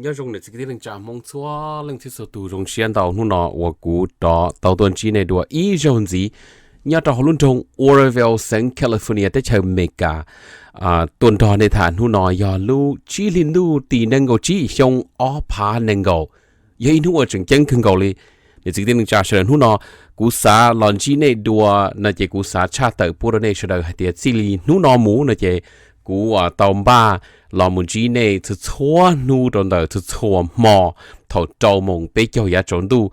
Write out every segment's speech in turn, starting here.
Nyob zoo niam txiv kwv tij neej tsa Hmoob txhua leej txhua tus, zoo siab ntau hnub no uas kuv rov tau tuaj ntsib nej dua ib zaug ntxiv nyob rau hauv lub nroog Oroville, xeev California, teb chaws Amelikas. Tuaj nrog nej tham hnub no yog lub tsib hli ntuj tim nees nkaum tsib xyoo ob phav nees nkaum, yog ib hnub uas tseem ceeb kawg nkaus li. Niam txiv kwv tij neej tsa sawv daws, hnub no kuv xav los ntsib nej dua no ces kuv xav tshaj tawm pub rau nej sawv daws hais tias txij li hnub no mus no ces kuv tau npaj los mus ntsib nej txhua txhua hnub rau ntawm txhua txhua hmo thaum rau moos peb caug yav tsaus ntuj.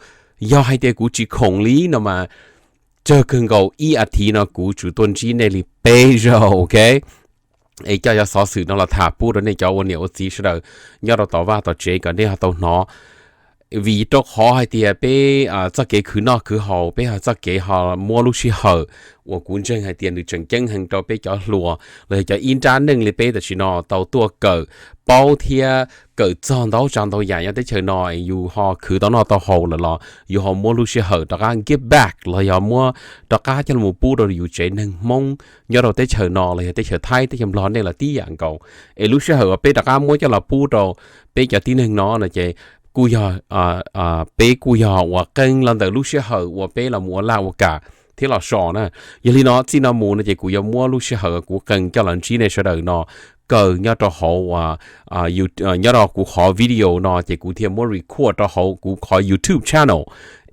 Yog hais tias kuv tsis khoom li no mas tsawg kawg nkaus ib as thiv no kuv tsum tuaj ntsib nej li peb zaug, ok? Es coj cov xov xwm no los tham pub rau nej cov ua niam ua txiv sawv daws nyob rau tom vaj tom tsev kom nej ho tau hnov. Vim rau qhov hais tias peb txoj kev khwv noj khwv haus, peb ho txoj kev ho muab lub sij hawm uas kuv ntseeg hais tias nws tseem ceeb heev rau peb cov hluas los yog cov ib nrab neej li peb tam sim no tau tuaj kawm paub thiab kawm txog ntau tsav ntau yam nyob teb chaws no, yus ho khwv tau noj tau haus lawm los yus ho muab lub sij hawm rov qab give back los yog muab rov qab coj los pub rau yus tsev neeg Hmoob nyob rau teb chaws no los yog teb chaws Thaib teb chaws Nplog nej los tib yam nkaus. Es lub sij hawm uas peb rov qab muab coj los pub rau peb cov tib neeg no no ces kuj yog peb kuj yog uas qee los ntawm lub sij hawm uas peb los mus ua laj ua kam thiab los so na. Yog li no txij no mus no ces kuv yuav muab lub sij hawm kuv qee coj los ntsib nej sawv daws no kaw nyob rau hauv nyob rau kuv qhov video no ces kuv thiaj muab record rau hauv kuv qhov YouTube channel.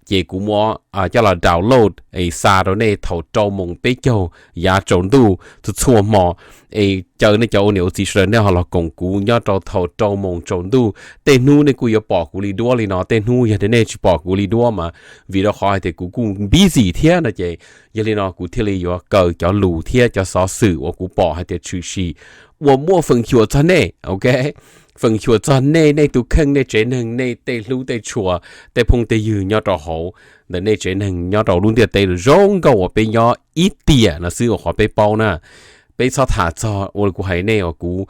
Ces kuv muab coj los download es xa rau nej thaum rau moos peb caug yav tsaus ntuj txhua txhua hmo. Es caw nej cov ua niam ua txiv sawv daws nej ho los koom kuv nyob rau thaum rau moos tsaus ntuj. Tej hnub nej kuj yuav pom kuv li duab li no, tej hnub yog tias nej tsis pom kuv li duab mas vim rau qhov hais tias kuv kuj busy thiab no ces yog li no kuv thiaj li yuav kaw cov lus thiab cov xov xwm uas kuv pom hais tias tshwm sim uas muaj feem xyuam txog nej, ok? Feem xyuam txog nej, nej tus kheej, nej tsev neeg, nej tej hlub tej tshua, tej phooj tej ywg nyob rau hauv ntawm nej tsev neeg nyob rau lub ntiaj teb zoo nkauj uas peb nyob ib tiam no xwb uas qhov peb paub na. Peb txhob tham txog ua kuv hais nej uas kuv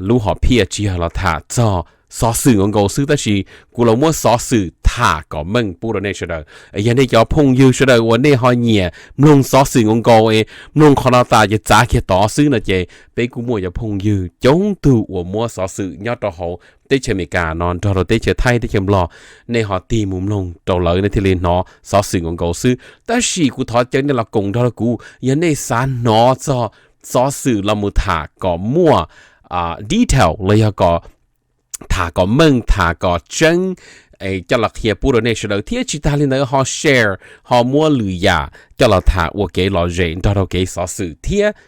lub hom phiaj tsis yog los tham txog xov xwm nkaus nkaus xwb tab sis kuv los muab xov xwm tham kom meej pub rau nej sawv daws. Yog nej cov phooj ywg sawv daws uas nej ho nyiam mloog xov xwm nkaus nkaus es mloog qhov no tas ces txav kiag tod xwb no ces peb kuj muaj cov phooj ywg coob tug uas muab xov xwm nyob rau hauv teb chaws Amelikas no nrog rau teb chaws Thaib teb chaws Nplog, nej ho tig mus mloog rau lawv nej thiaj li hnov xov xwm nkaus nkaus xwb. Tab sis kuv thov caw nej los koom nrog rau kuv, yog nej xav hnov txog xov xwm los mus tham kom muaj detail los yog kom tham kom meej tham kom tseeb coj los qhia pub rau nej sawv daws thiab tsis tas li ntawd ho share, ho muab lwm yam coj los tham ua kev lom zem nrog rau kev xov xwm thiab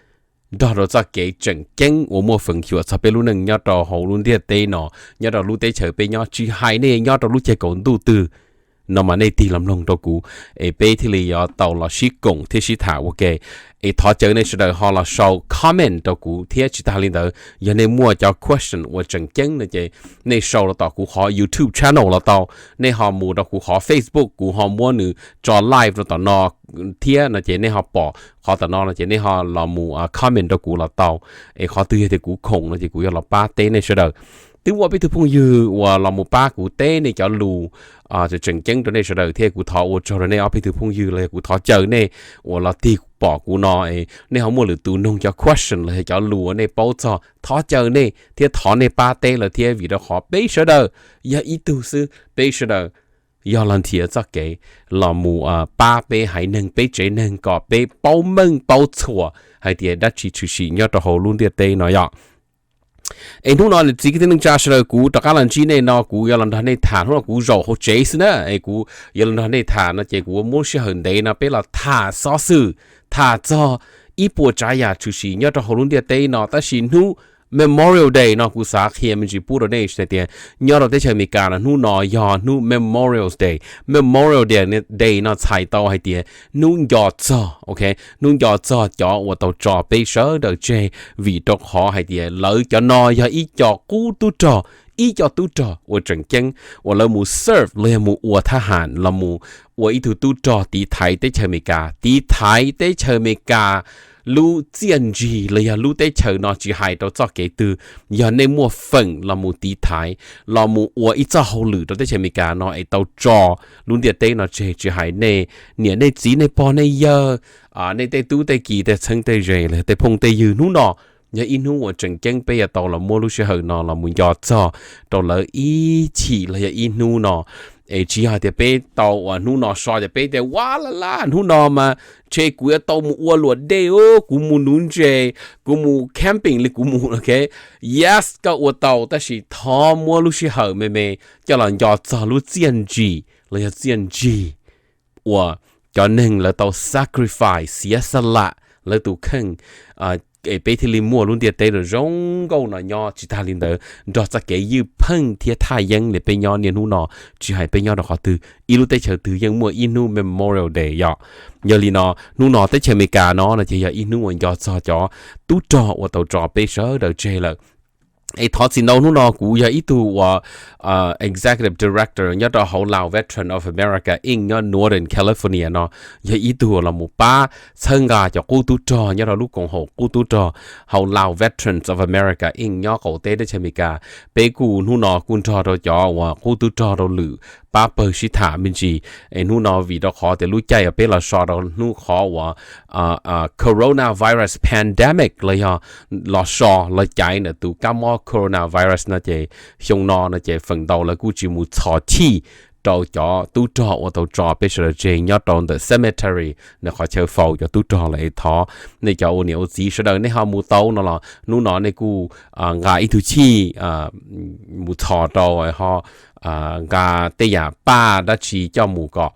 nrog rau txoj kev tseem ceeb uas muaj feem xyuam txog peb lub neej nyob rau hauv lub ntiaj teb no, nyob rau lub teb chaws peb nyob tsis hais nej nyob rau lub caij kaum ntuj twg no mas nej tig los mloog rau kuv es peb thiaj li yuav tau los sib koom thiab sib tham ua ke. Es thov caw nej sawv daws ho los sau comment rau kuv thiab tsis tas li ntawd yog nej muaj cov question uas tseem ceeb no ces nej sau los tom kuv qhov YouTube channel los tau. Nej ho mus rau kuv qhov Facebook kuv ho muab nws tso live rau tom no thiab no ces nej ho pom qhov tom no no ces nej ho los mus comment rau kuv los tau. Es qhov twg yog tias kuv khoom no ces kuv yuav los pab teb nej sawv daws. Twb muaj peb tug phooj ywg uas los mus pab kuv teb nej cov lus tseem ceeb rau nej sawv daws thiab kuv thov ua tsaug rau nej ob peb tug phooj ywg los yog kuv thov caw nej uas los tig pom kuv no es nej ho muaj lwm tus noog cov question los yog cov lus uas nej paub txog thov caw nej thiab thov nej pab teb lawm thiab vim rau qhov peb sawv daws yog ib tug xwb, peb sawv daws yog los nrhiav txoj kev los mus pab peb haiv neeg peb tsev neeg kom peb paub meej paub txhua hais tias dab tsi tshwm sim nyob rau hauv lub ntiaj teb no yom. Es hnub no niam txiv kwv tij neej tsa sawv daws kuv rov qab los ntsib nej no kuv yuav los nrog nej tham, hnub no kuv zaum hauv tsev xwb na es kuv yuav los nrog nej tham no ces kuv muab sij hawm ntev no peb los tham xov xwm, tham txog ib puas tsav yam tshwm sim nyob rau hauv lub ntiaj teb no tab sis hnub Memorial Day no kuv xav qhia me ntsis pub rau nej hais tias nyob rau teb chaws Amelikas no hnub no yog hnub Memorial Day. Memorial Day no txhais tau hais tias hnub nco txog, ok, hnub nco txog cov uas tau tso peb sawv daws tseg vim rau qhov hais tias lawv cov no yog ib co qub tub rog, ib co tub rog uas tseem ceeb uas lawv mus serve los yog mus ua thab ham los mus ua ib tug tub rog tiv thaiv teb chaws Amelikas, tiv thaiv teb chaws Amelikas lub txiaj ntsig los yog lub teb chaws no tsis hais rau txoj kev twg, yog nej muaj feem los mus tiv thaiv, los mus ua ib txoj hauj lwm rau teb chaws Amelikas no es tau tso lub ntiaj teb no tseg tsis hais nej niam nej txiv nej pog nej yawg, nej tej tub tej ki tej txheeb tej ze los yog tej phooj tej ywg hnub no Yog ib hnub uas tseem ceeb peb yuav tau los muab lub sij hawm no los mus nco txog rau lawv ib chim los yog ib hnub no. Es tsis yog tias peb tau uas hnub no so ces peb tias, Ua la la, hnub no mas ntshe kuv yuav tau mus ua luam dej, kuv mus nuv ntses, kuv mus camping li kuv mus, ok? Yes, koj ua tau, tab sis thov muab lub sij hawm me me coj los nco txog lub txiaj ntsim los yog txiaj ntsig uas cov neeg lawv tau sacrifice, xiav xa lam lawv tus kheej, es peb thiaj li muaj lub ntiaj teb zoo nkauj no nyob. Tsis tas li ntawd, nrog txoj kev ywj pheej thiab thaj yeeb li peb nyob niaj hnub no, tsis hais peb nyob rau qhov twg, ib lub teb chaws twg yeej muaj ib hnub Memorial Day yom. Yog li no, hnub no teb chaws Amelikas no no ces yog ib hnub uas nco txog cov tub rog uas tau tso peb sawv daws tseg lawm. Es thov txim ntau, hnub no kuv yog ib tug uas Executive Director nyob rau hauv Lao Veteran of America Inc nyob Northern California no, yog ib tug los mus pab txhawb nqa cov qub tub rog nyob rau lub koom haum qub tub rog hauv Lao Veterans of America Inc nyob qaum teb teb chaws Amelikas. Peb kuj hnub no kuj nrog rau cov uas qub tub rog rau lwm pab pawg sib tham me ntsis. Es hnub no vim rau qhov tias lub caij uas peb los so rau hnub qhov uas coronavirus pandemic los yog los so los caiv ntawm tus kab mob coronavirus no ces xyoo no no ces feem ntau lawv kuj tsis mus txhos chij rau cov tub rog uas tau tso peb sawv daws tseg nyob rau ntawm cemetery ntawm qhov chaw faus cov tub rog lawm. Es thov nej cov ua niam ua txiv sawv daws nej ho mus tau no los hnub no nej kuj nqa ib tug chij mus txhos rau ho nqa tej yam paj dab tsi coj mus kom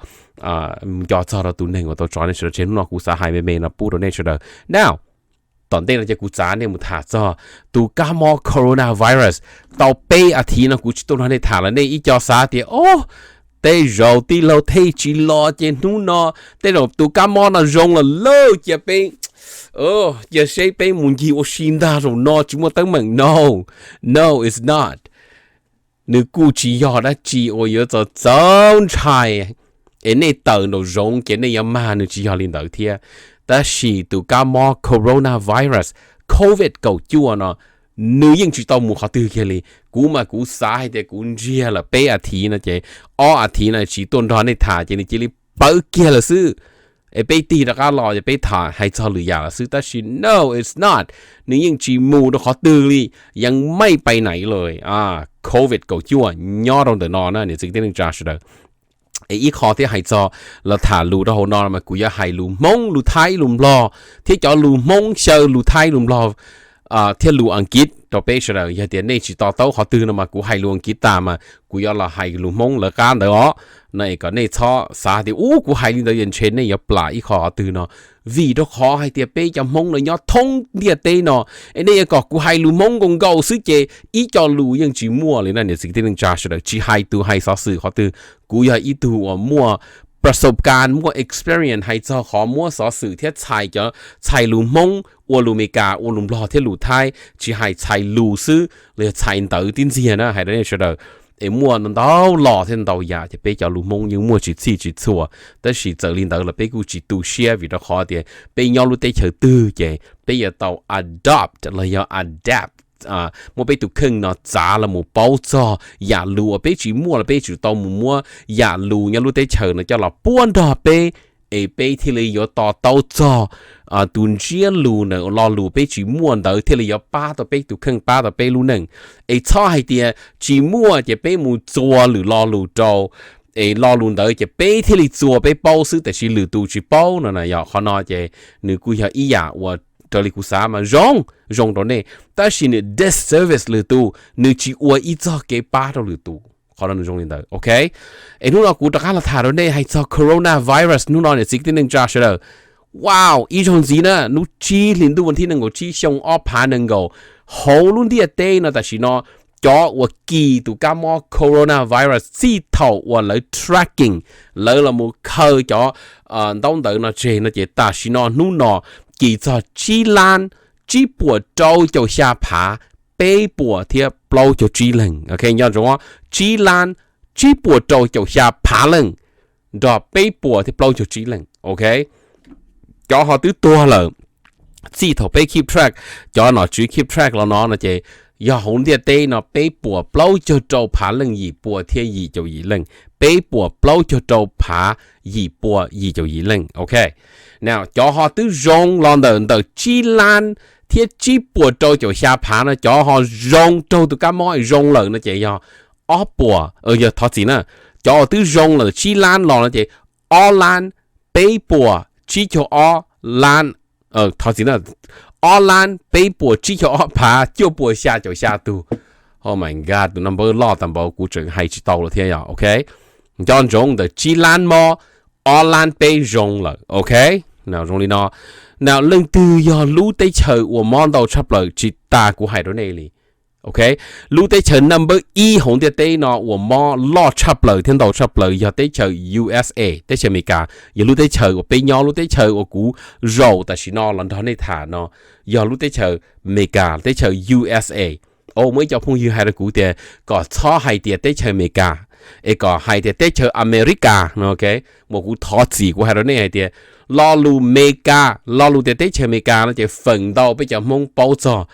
nco txog rau tus neeg uas tau tso nej sawv daws tseg. Hnub no kuv xav hais me me no pub rau nej sawv daws. Now, tom ntej no ces kuv txav nej mus tham txog tus kab mob coronavirus. Tau peb as thiv no kuv tsis tuaj nrog nej tham lawm, nej ib co xav tias, O, tej zaum tij laug Thej tsis los ces hnub no tej zaum tus kab mob no zoo lawm lauj, cia peb, cia seb peb mus ncig ua si ntag, zaum no tsis muaj teeb meem. No, no, it's not. Nws kuj tsis yog dab tsi uas yuav txaus txaus ntshai, es nej tawm nraum zoov ces nej yuav mag, nws tsis yog li ntawd thiab. Tab sis tus kab mob coronavirus, covid kaum cuaj no, nws yeej tsis tau mus qhov twg kiag li. Kuv mas kuv xav hais tias kuv ntsiag lawm peb as thiv no ces ob as thiv no tsis tuaj nrog nej tham ces nws cia li pawv kiag lawm xwb. Es peb tig rov qab los ces peb tham hais txog lwm yam lawm xwb. Tab sis no, it's not. Nws yeej tsis mus rau qhov twg li, ยังไม่ไปไหนเลย. Covid kaum cuaj nyob rau ntawm no na niam txiv kwv tij neej tsa sawv daws. Es ib qho thiab hais txog los tham lus rau hauv no mas kuv yuav hais lus Hmoob, lus Thaib, lus Nplog, thiab cov lus Hmoob xyaw lus Thaib, lus Nplog thiab lus Askiv rau peb sawv daws. Yog tias nej tsis to taub qhov twg no mas kuv hais lus Askiv tas mas kuv yuav los hais lus Hmoob lawv qab ntawd os. No es kom nej txhob xav tias, Ub, kuv hais li ntawd yuav ntshe nej yuav plam ib qho qhov twg no. Vim rau qhov hais tias peb cov Hmoob no nyob thoob ntiaj teb no, es nej yuav kom kuv hais lus Hmoob nkaus nkaus xwb ces ib co lus yeej tsis muaj li na niam txiv kwv tij neej tsa sawv daws. Tsis hais tus hais xov xwm qhov twg, kuv yog ib tug uas muaj ประสบการณ์, muaj experience hais txog qhov muab xov xwm thiab txhais cov, txhais lus Hmoob ua lus Amelikas, ua lus Nplog thiab lus Thaib, tsis hais txhais lus xwb los yog txhais ntawv tib ntxiag na, hais rau nej sawv daws. Es muaj ntau los thiab ntau yam ces peb cov lus Hmoob yeej muaj tsis txhij tsis txhua. Tab sis txawm li ntawd los peb kuj tsis tu siab vim rau qhov tias peb nyob lub teb chaws twg ces peb yuav tau adopt los yog adapt, muab peb tus kheej no txav los mus paub txog yam lus uas peb tsis muaj los peb tsum tau mus muab yam lus nyob lub teb chaws no coj los puab nrog peb, es peb thiaj li yuav to taub txog tus ntsiab lus ntawm lo lus peb tsis muaj ntawd thiaj li yuav pab tau peb tus kheej, pab tau peb lub neej. Es txhob hais tias tsis muaj ces peb mus txua lwm lo lus rau, es lo lus ntawd ces peb thiaj li txua peb paub xwb tiam sis lwm tus tsis paub no na. Yog qhov no ces nws kuj yog ib yam uas raws li kuv xav mas zoo, zoo rau nej, tab sis nws disservice lwm tus, nws tsis ua ib txog kev pab rau lwm tus. Qhov no nws zoo li ntawd, ok. Es hnub no kuv rov qab los tham rau nej hais txog coronavirus hnub no niam txiv kwv tij neej tsa sawv daws. Wow, ib zaug ntxiv na, hnub tsib hli ntuj vas thib nees nkaum tsib xyoo ob phav nees nkaum, hauv lub ntiaj teb no tam sim no cov uas kis tus kab mob coronavirus txij thaum uas lawv tracking, lawv los mus khaws cov ntaub ntawv no tseg no ces tam sim no hnub no kis txog tsib lab tsib puas rau caum xya phav peb puas thiab plaub caug tsib leeg, ok, nco ntsoov, tsib lab tsib puas rau caum xya phav leej nrog peb puas thiab plaub caug tsib leeg, ok. Cov ho twb tuag lawm, txij thaum peb keep track, cov nom tswv keep track los no no ces yog hauv ntiaj teb no peb puas plaub caug rau phav leej yim pua thiab yim caum yim leej, peb puas plaub caug rau phav yim pua yim caum yim leej, ok. Now cov ho twb zoo los ntawm ntawm tsib lab thiab tsib puas rau caum xya phav no cov ho zoo raug tus kab mob zoo lawm no ces yog ob puas, yog thov txim na, cov uas twb zoo lawm tsib lab los no ces ob lab peb puas tsib caug ob lab, thov txim na, ob lab peb puas tsib caug ob phav cuaj puas xya caum xya tug. Oh my God, tus number loj tag npaum kuv tseem hais tsis tau lawm thiab yog ok. Nco ntsoov ntawm tsib lab mob, ob lab peb zoo lawm ok. Zoo li no, na leej twg yog lub teb chaws uas mob ntau tshaj plaws tsis tas kuv hais rau nej li. Ok, lub teb chaws number ib hauv ntiaj teb no uas mob loj tshaj plaws thiab ntau tshaj plaws yog teb chaws U S A, teb chaws Amelikas, yog lub teb chaws uas peb nyob, lub teb chaws uas kuv zaum tam sim no los nrog nej tham no yog lub teb chaws Amelikas, teb chaws U S A. Muaj ib co phooj ywg hais rau kuv tias kom txhob hais tias teb chaws Amelikas, es kom hais tias teb chaws Amelikas no. Mas kuv thov txim kuv hais rau nej hais tias lo lus Amelikas, lo lus tias teb chaws Amelikas no ces feem ntau peb cov Hmoob paub txog.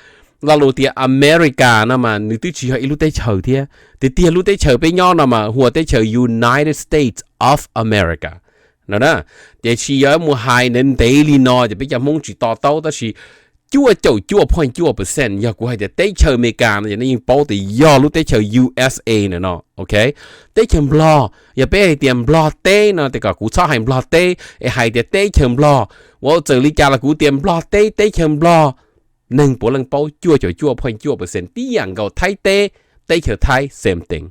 Lo lus tias America no mas nws twb tsis yog ib lub teb chaws thiab. Tiag tiag lub teb chaws peb nyob no mas hu ua teb chaws United States of America no na. Tiam sis yog mus hais ntev ntev li no ces peb cov Hmoob tsis to taub, tab sis cuaj caum cuaj point cuaj percent yog kuv hais tias teb chaws Amelikas no ces nej yeej paub tias yog lub teb chaws U S A na no. Ok, teb chaws Nplog, yog peb hais tias Nplog teb no ces kom kuv txhob hais Nplog teb es hais tias teb chaws Nplog. Ua txawm li cas los kuv tias Nplog teb, teb chaws Nplog, neeg puav leej paub cuaj caum cuaj point cuaj percent, tib yam nkaus Thaib teb, teb chaws Thaib, same thing.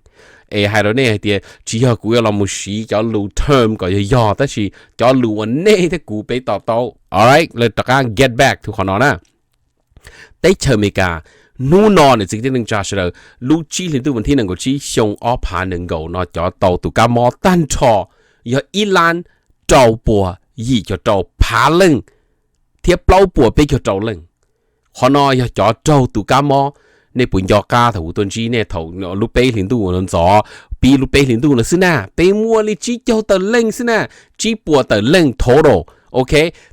Es hais rau nej hais tias tsis yog kuv yuav los mus siv cov lus term kom yog yog, tab sis cov lus uas nej thiab kuv peb to taub. Alright, lawv rov qab get back to qhov no na. Teb chaws Amelikas, hnub no niam txiv kwv tij neej tsa sawv daws, lub tsib hli ntuj vas thib nees nkaum tsib xyoo ob phav nees nkaum no cov tau tus kab mob tag nrho yog ib lab rau puas yim caum rau phav leej thiab plaub puas peb caug rau leej. Qhov no yog cov raug tus kab mob. Nej puas nco qab thaum kuv tuaj ntsib nej thaum lub peb hlis ntuj ntxov, pib lub peb hlis ntuj no xwb na, peb muaj li tsib caug tawm leej xwb na, tsib puas tawm leej total. Ok,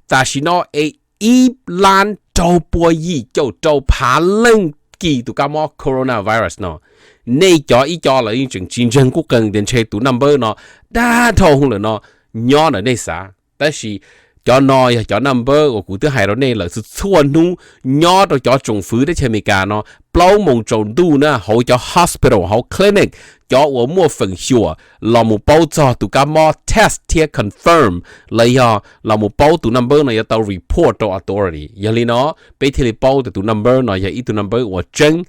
tam sim no es ib lab rau puas yim caum rau phav leej kis tus kab mob coronavirus no. Nej cov ib co lawm yeej tseem tsis ntseeg kuj qee tias ntshe tus number no dab dhau lawm no nyob ntawm nej xav. Tab sis cov no yog cov number uas kuv twb hais rau nej lawm txhua txhua hnub nyob rau cov tsoom fwv teb chaws Amelikas no, plaub moos tsaus ntuj na hauv cov hospital hauv clinic, cov uas muaj feem xyuam los mus paub txog tus kab mob test thiab confirm, los yog los mus paub tus number no yuav tau report rau authority. Yog li no peb thiaj li paub tias tus number no yog ib tug number uas tseeb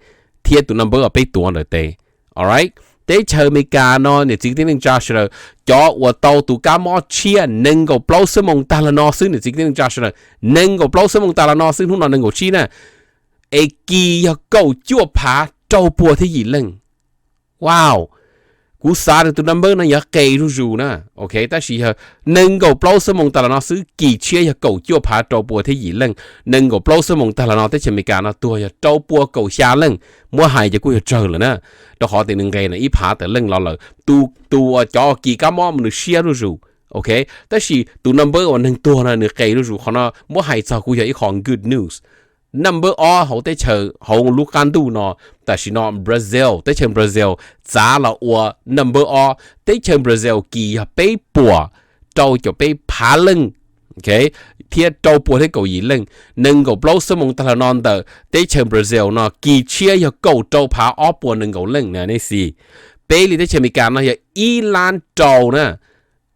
thiab tus number uas peb tuav ntawm tes. Alright, teb chaws Amelikas no niam txiv kwv tij neej tsa sawv daws, cov uas tau tus kab mob tshiab nees nkaum plaub xuab moos tag los no xwb niam txiv kwv tij neej tsa sawv daws, nees nkaum plaub xuab moos tag los no xwb hnub no nees nkaum tsib na, es kis yog kaum cuaj phav rau puas thiab yim leej. Wow, kuv xav tias tus number no yuav qes zuj zus na. Ok, tab sis yog nees nkaum plaub xuab moos tag los no xwb kis tshiab yog kaum cuaj phav rau puas thiab yim leej. Nees nkaum plaub xuab moos tag los no teb chaws Amelikas no tuag yog rau puas kaum xya leej. Muab hais ces kuj yog tsawg lawm na, rau qhov tias nws nqes no ib phav tawm leej los lawm. Tus, tus uas cov kis kab mob mas nws siab zuj zus. Ok, tab sis tus number uas neeg tuag no nws qes zuj zus, qhov no muab hais txog kuj yog ib qho good news. Number ob hauv teb chaws hauv lub qab ntuj no tam sim no Brazil, teb chaws Brazil txav los ua number ob. Teb chaws Brazil kis yog peb puas rau caum peb phav leej thiab rau puas thiab kaum yim leej. Nees nkaum plaub xuab moos tag los no ntawm teb chaws Brazil no kis tshiab yog kaum rau phav ob puas nees nkaum leej na nej xis. Peb li teb chaws Amelikas no yog ib lab rau na,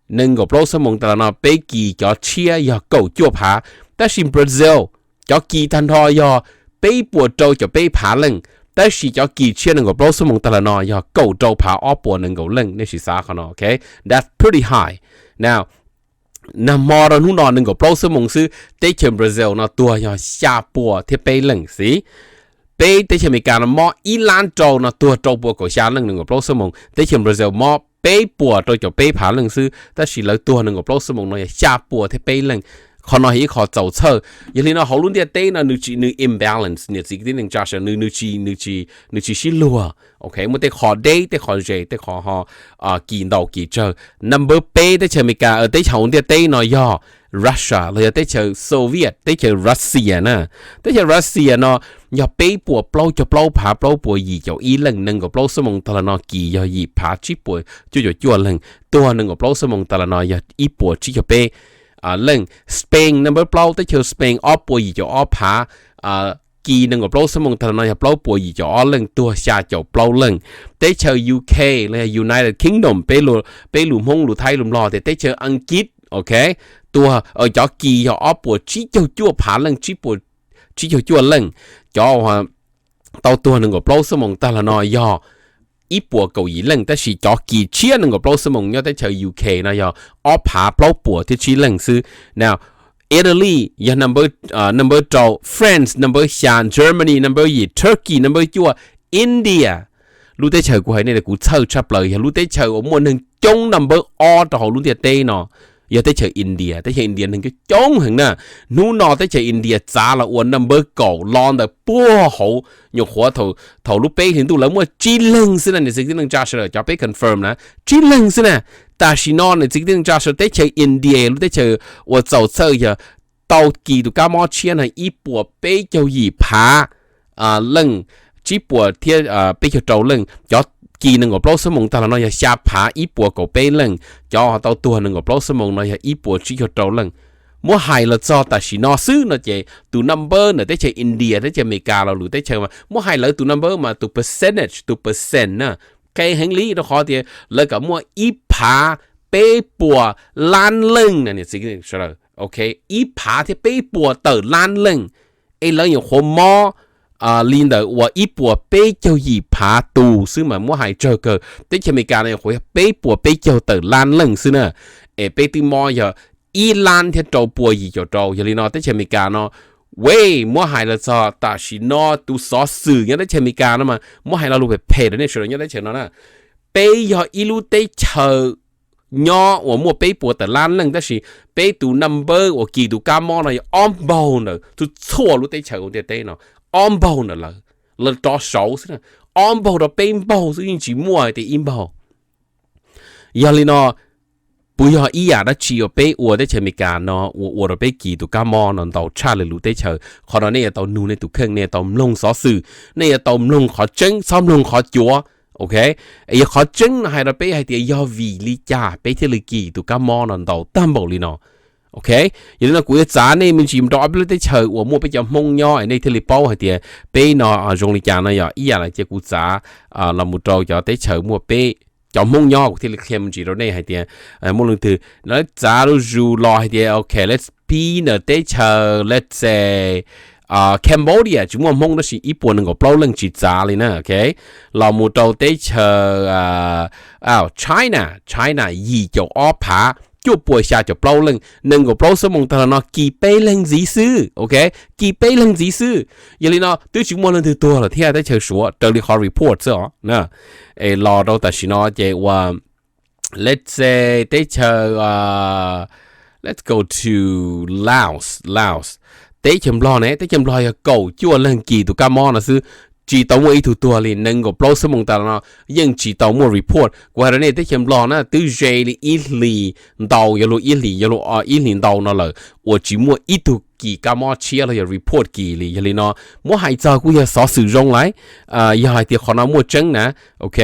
nees nkaum plaub xuab moos tag los no peb kis cov tshiab yog kaum cuaj phav, tab sis Brazil cov kis tag nrho yog peb puas rau caum peb phav leej, tab sis cov kis tshiab nees nkaum plaub xuab moos tag los no yog kaum rau phav ob puas nees nkaum leej. Nej sim xav qhov no, ok, that's pretty high. Now, nag hmo rau hnub no nees nkaum plaub xuab moos xwb teb chaws Brazil no tuag yog xya puas thiab peb leej xwb. Peb teb chaws Amelikas no mob ib lab rau no tuag rau puas kaum xya leej nees nkaum plaub xuab moos, teb chaws Brazil mob peb puas rau caum peb phav leej xwb, tab sis lawv tuag nees nkaum plaub xuab moos no yog xya puas thiab peb leej. Qhov no yog ib qho txaus txhawj. Yog li no hauv lub ntiaj teb no nws tsis, nws imbalance, niam txiv kwv tij neej tsa sawv daws, nws, nws tsis, nws tsis sib luag. Ok, muaj tej qho deb tej qho ze, tej qho ho kis ntau kis tsawg. Number peb teb chaws Amelikas, teb chaws hauv ntiaj teb no yog Russia los yog teb chaws Soviet, teb chaws Russia na. Teb chaws Russia no yog peb puas plaub caug plaub phav plaub puas yim caum ib leej, nees nkaum plaub xuab moos tag los no kis yog yim phav tsib puas cuaj caum cuaj leej, tuag nees nkaum plaub xuab moos tag los no yog ib puas tsib caug peb leej. Spain number plaub, teb chaws Spain ob puas yim caum ob phav, kis nees nkaum plaub xuab moos tag los no yog plaub puas yim caum ob leej, tuag xya caum plaub leej. Teb chaws UK los yog United Kingdom, peb lus Hmoob lus Thaib lus Nplog tias teb chaws Askiv, ok, tuag, cov kis yog ob puas tsib caug cuaj phav leej, tsib caug cuaj leej. Cov tau tuag nees nkaum plaub xuab moos tag los no yog ib puas kaum yim leej, tab sis cov kis tshiab nees nkaum plaub xuab moos nyob teb chaws UK no yog ob phav plaub puas thiab tsib leej xwb. Now, Italy yog number rau, France number xya, Germany number yim, Turkey number cuaj, India. Lub teb chaws kuv hais nej kuv txhawj tshaj plaws yog lub teb chaws uas muaj neeg coob number ob rau hauv lub ntiaj teb no yog teb chaws India. Teb chaws India neeg coob coob heev na. Hnub no teb chaws India txav los ua number kaum los ntawm puag hauv, nyuam qhuav thaum lub peb hlis ntuj lawv muaj tsib leeg xwb na, niam txiv kwv tij neej tsa sawv daws, cov peb confirm na, tsib leeg xwb na. Tam sim no niam txiv kwv tij neej tsa sawv daws, teb chaws India lub teb chaws uas txaus txhawj yog tau kis tus kab mob tshiab no ib puas peb caug yim phav leej, tsib puas thiab peb caug rau leej. Cov kis nees nkaum plaub xuab moos tag los no yog xya phav ib puas kaum peb leej. Cov tau tuag nees nkaum plaub xuab moos no yog ib puas tsib caug rau leej. Muab hais los txog tam sim no xwb no ces tus number ntawm teb chaws India, teb chaws Amelikas los lwm teb chaws mas muab hais lawv tus number mas tus percentage, tus percent na, qe heev li rau qhov tias lawv kam muaj ib phav peb puas lab leej na, niam txiv sawv daws, ok, ib phav thiab peb puas tawm lab leej, es lawv nyuam qhuav mob li ntawm uas ib puas peb caug yim phav tus xwb mas muab hais tsawg kawg. Teb chaws Amelikas no nyuam qhuav yog peb puas peb caug tawm lab leej xwb na, es peb twb mob yog ib lab thiab rau puas yim caum rau. Yog li no teb chaws Amelikas no, wej, muab hais los txog tam sim no tus xov xwm nyob teb chaws Amelikas no mas muab hais lo lus phem phem rau nej sawv daws nyob teb chaws no na, peb yog ib lub teb chaws nyob uas muaj peb puas tawm lab leej, tab sis peb tus number uas kis tus kab mob no yog ob npaug ntawm txhua txhua lub teb chaws ua ntiaj teb no, ob npaug ntawm lawv, lawv rov saud xwb na, ob npaug rau peb npaug xwb, yeej tsis muaj hais tias ib npaug. Yog li no, puas yog ib yam dab tsi uas peb ua teb chaws Amelikas no uas ua rau peb kis tus kab mob no ntau tshaj lwm lub teb chaws? Qhov no nej yuav tau nug nej tus kheej, nej yuav tau mloog xov xwm, nej yuav tau mloog qhov tseeb, txhob mloog qhov cuav, ok? Es yog qhov tseeb no hais rau peb hais tias yog vim li cas peb thiaj li kis tus kab mob no ntau tag npaum li no, ok? Yog li no kuv yuav txav nej me ntsis mus rau ob peb lub teb chaws uas muaj peb cov Hmoob nyob es nej thiaj li paub hais tias peb no zoo li cas no. Yog ib yam li cia kuv txav los mus rau cov teb chaws muaj peb cov Hmoob nyob, kuv thiaj li qhia me ntsis rau nej hais tias muaj leej twg lawv txav lub zus los hais tias, ok, let's pib ntawm teb chaws, let's say, Cambodia tsis muaj Hmoob tab sis ib puas nees nkaum plaub leej tsis txav li na, ok? Los mus rau teb chaws China, China yim caum ob phav cuaj puas xya caum plaub leej, nees nkaum plaub xuab moos tag los no kis peb leeg ntxiv xwb, ok? Kis peb leeg ntxiv xwb. Yog li no twb tsis muaj leej twg tuag lawm thiab teb chaws Suav raws li qhov report xwb os. Es los rau tam sim no ces ua, let's say, teb chaws, let's go to Laos, Laos. Teb chaws Nplog ne, teb chaws Nplog yog kaum cuaj leeg kis tus kab mob no xwb, tsis tau muaj ib tug tuag li, nees nkaum plaub xuab moos tas los no yeej tsis tau muaj report. Kuv hais rau nej, teb chaws Nplog na twb ze li ib hlis ntau, yuav luag ib hlis, yuav luag ib hlis ntau no lawm uas tsis muaj ib tug kis kab mob tshiab los yog report kis li. Yog li no muab hais txog kuj yog xov xwm zoo lawm, yog hais tias qhov no muaj tseeb na, ok?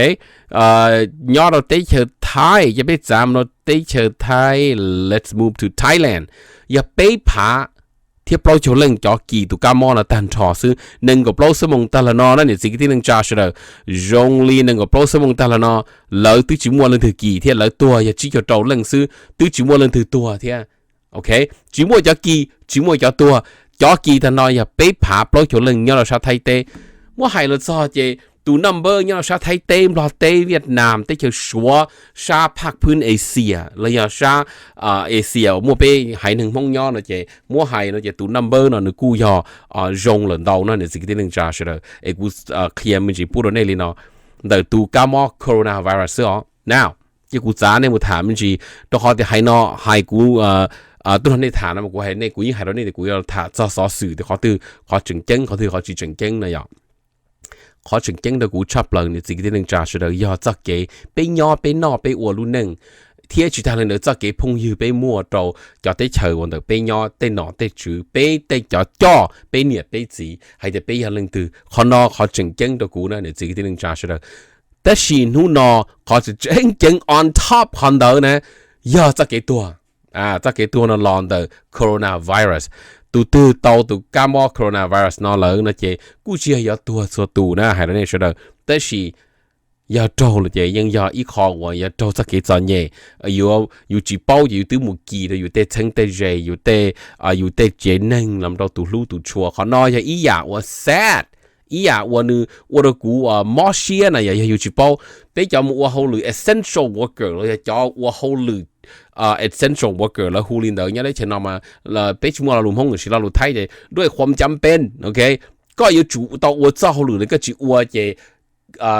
Nyob rau teb chaws Thaib, ces peb txav mus rau teb chaws Thaib, let's move to Thailand, yog peb phav thiab plaub caug leej cov kis tus kab mob no tag nrho xwb, nees nkaum plaub xuab moos tag los no na, niam txiv kwv tij neej tsa sawv daws, zoo li nees nkaum plaub xuab moos tag los no lawv twb tsis muaj leej twg kis thiab, lawv tuag yog tsib caug rau leej xwb, twb tsis muaj leej twg tuag thiab, ok? Tsis muaj cov kis, tsis muaj cov tuag. Cov kis tag no yog peb phav plaub caug leej nyob rau sab Thaib teb. Muab hais los txog ces tus number nyob rau sab Thaib teb, Nplog teb, Viaj Nam, teb chaws Suav, sab phaj phwb Asia los yog sab Asia uas muaj peb haiv neeg Hmoob nyob no ces muab hais no ces tus number no nws kuj yog zoo lawm ntau no, niam txiv kwv tij neej tsa sawv daws, es kuv qhia me ntsis pub rau nej li no ntawm tus kab mob coronavirus xwb os. Now, ces kuv txav nej mus tham me ntsis, rau qhov tias hais no hais kuv tuaj nrog nej tham no mas kuv hais nej, kuv yeej hais rau nej tias kuv yuav tham txog xov xwm tias qhov twg qhov tseem ceeb, qhov twg qhov tsis tseem ceeb no yom. Qhov tseem ceeb rau kuv tshaj plaws niam txiv kwv tij neej tsa sawv daws yog txoj kev peb nyob peb noj peb ua lub neej, thiab tsis tag li ntawd txoj kev phooj ywg peb muaj rau cov teb chaws uas ntawm peb nyob, tej nom tej tswv, peb tej cov coj, peb niam peb txiv, hais tias peb yog leej twg. Qhov no qhov tseem ceeb rau kuv na niam txiv kwv tij neej tsa sawv daws. Tab sis hnub no qhov tseem ceeb on top qhov ntawd na yog txoj kev tuag. Txoj kev tuag no los ntawm coronavirus. Tus twg tau tus kab mob coronavirus no lawm no ces kuj tsis yog yuav tuag txhua tus na, hais rau nej sawv daws. Tab sis yog raug los ces yeej yog ib qho uas yog raug txoj kev txom nyem. Yus tsis paub ces yus twb mus kis rau yus tej txheeb tej ze, yus tej, yus tej tsev neeg los rau tus hlub tus tshua. Qhov no yog ib yam uas sad, ib yam uas nws ua rau kuv mob siab na, yog, yog yus tsis paub. Peb cov mus ua hauj lwm essential worker los yog cov ua hauj lwm essential worker lawv hu li ntawd nyob teb chaws no mas peb tsis muaj lo lus Hmoob, tab sis lo lus Thaib ces ด้วยความจำเป็น, ok. Koj yuav tsum tau ua txoj hauj lwm no, koj tsis ua ces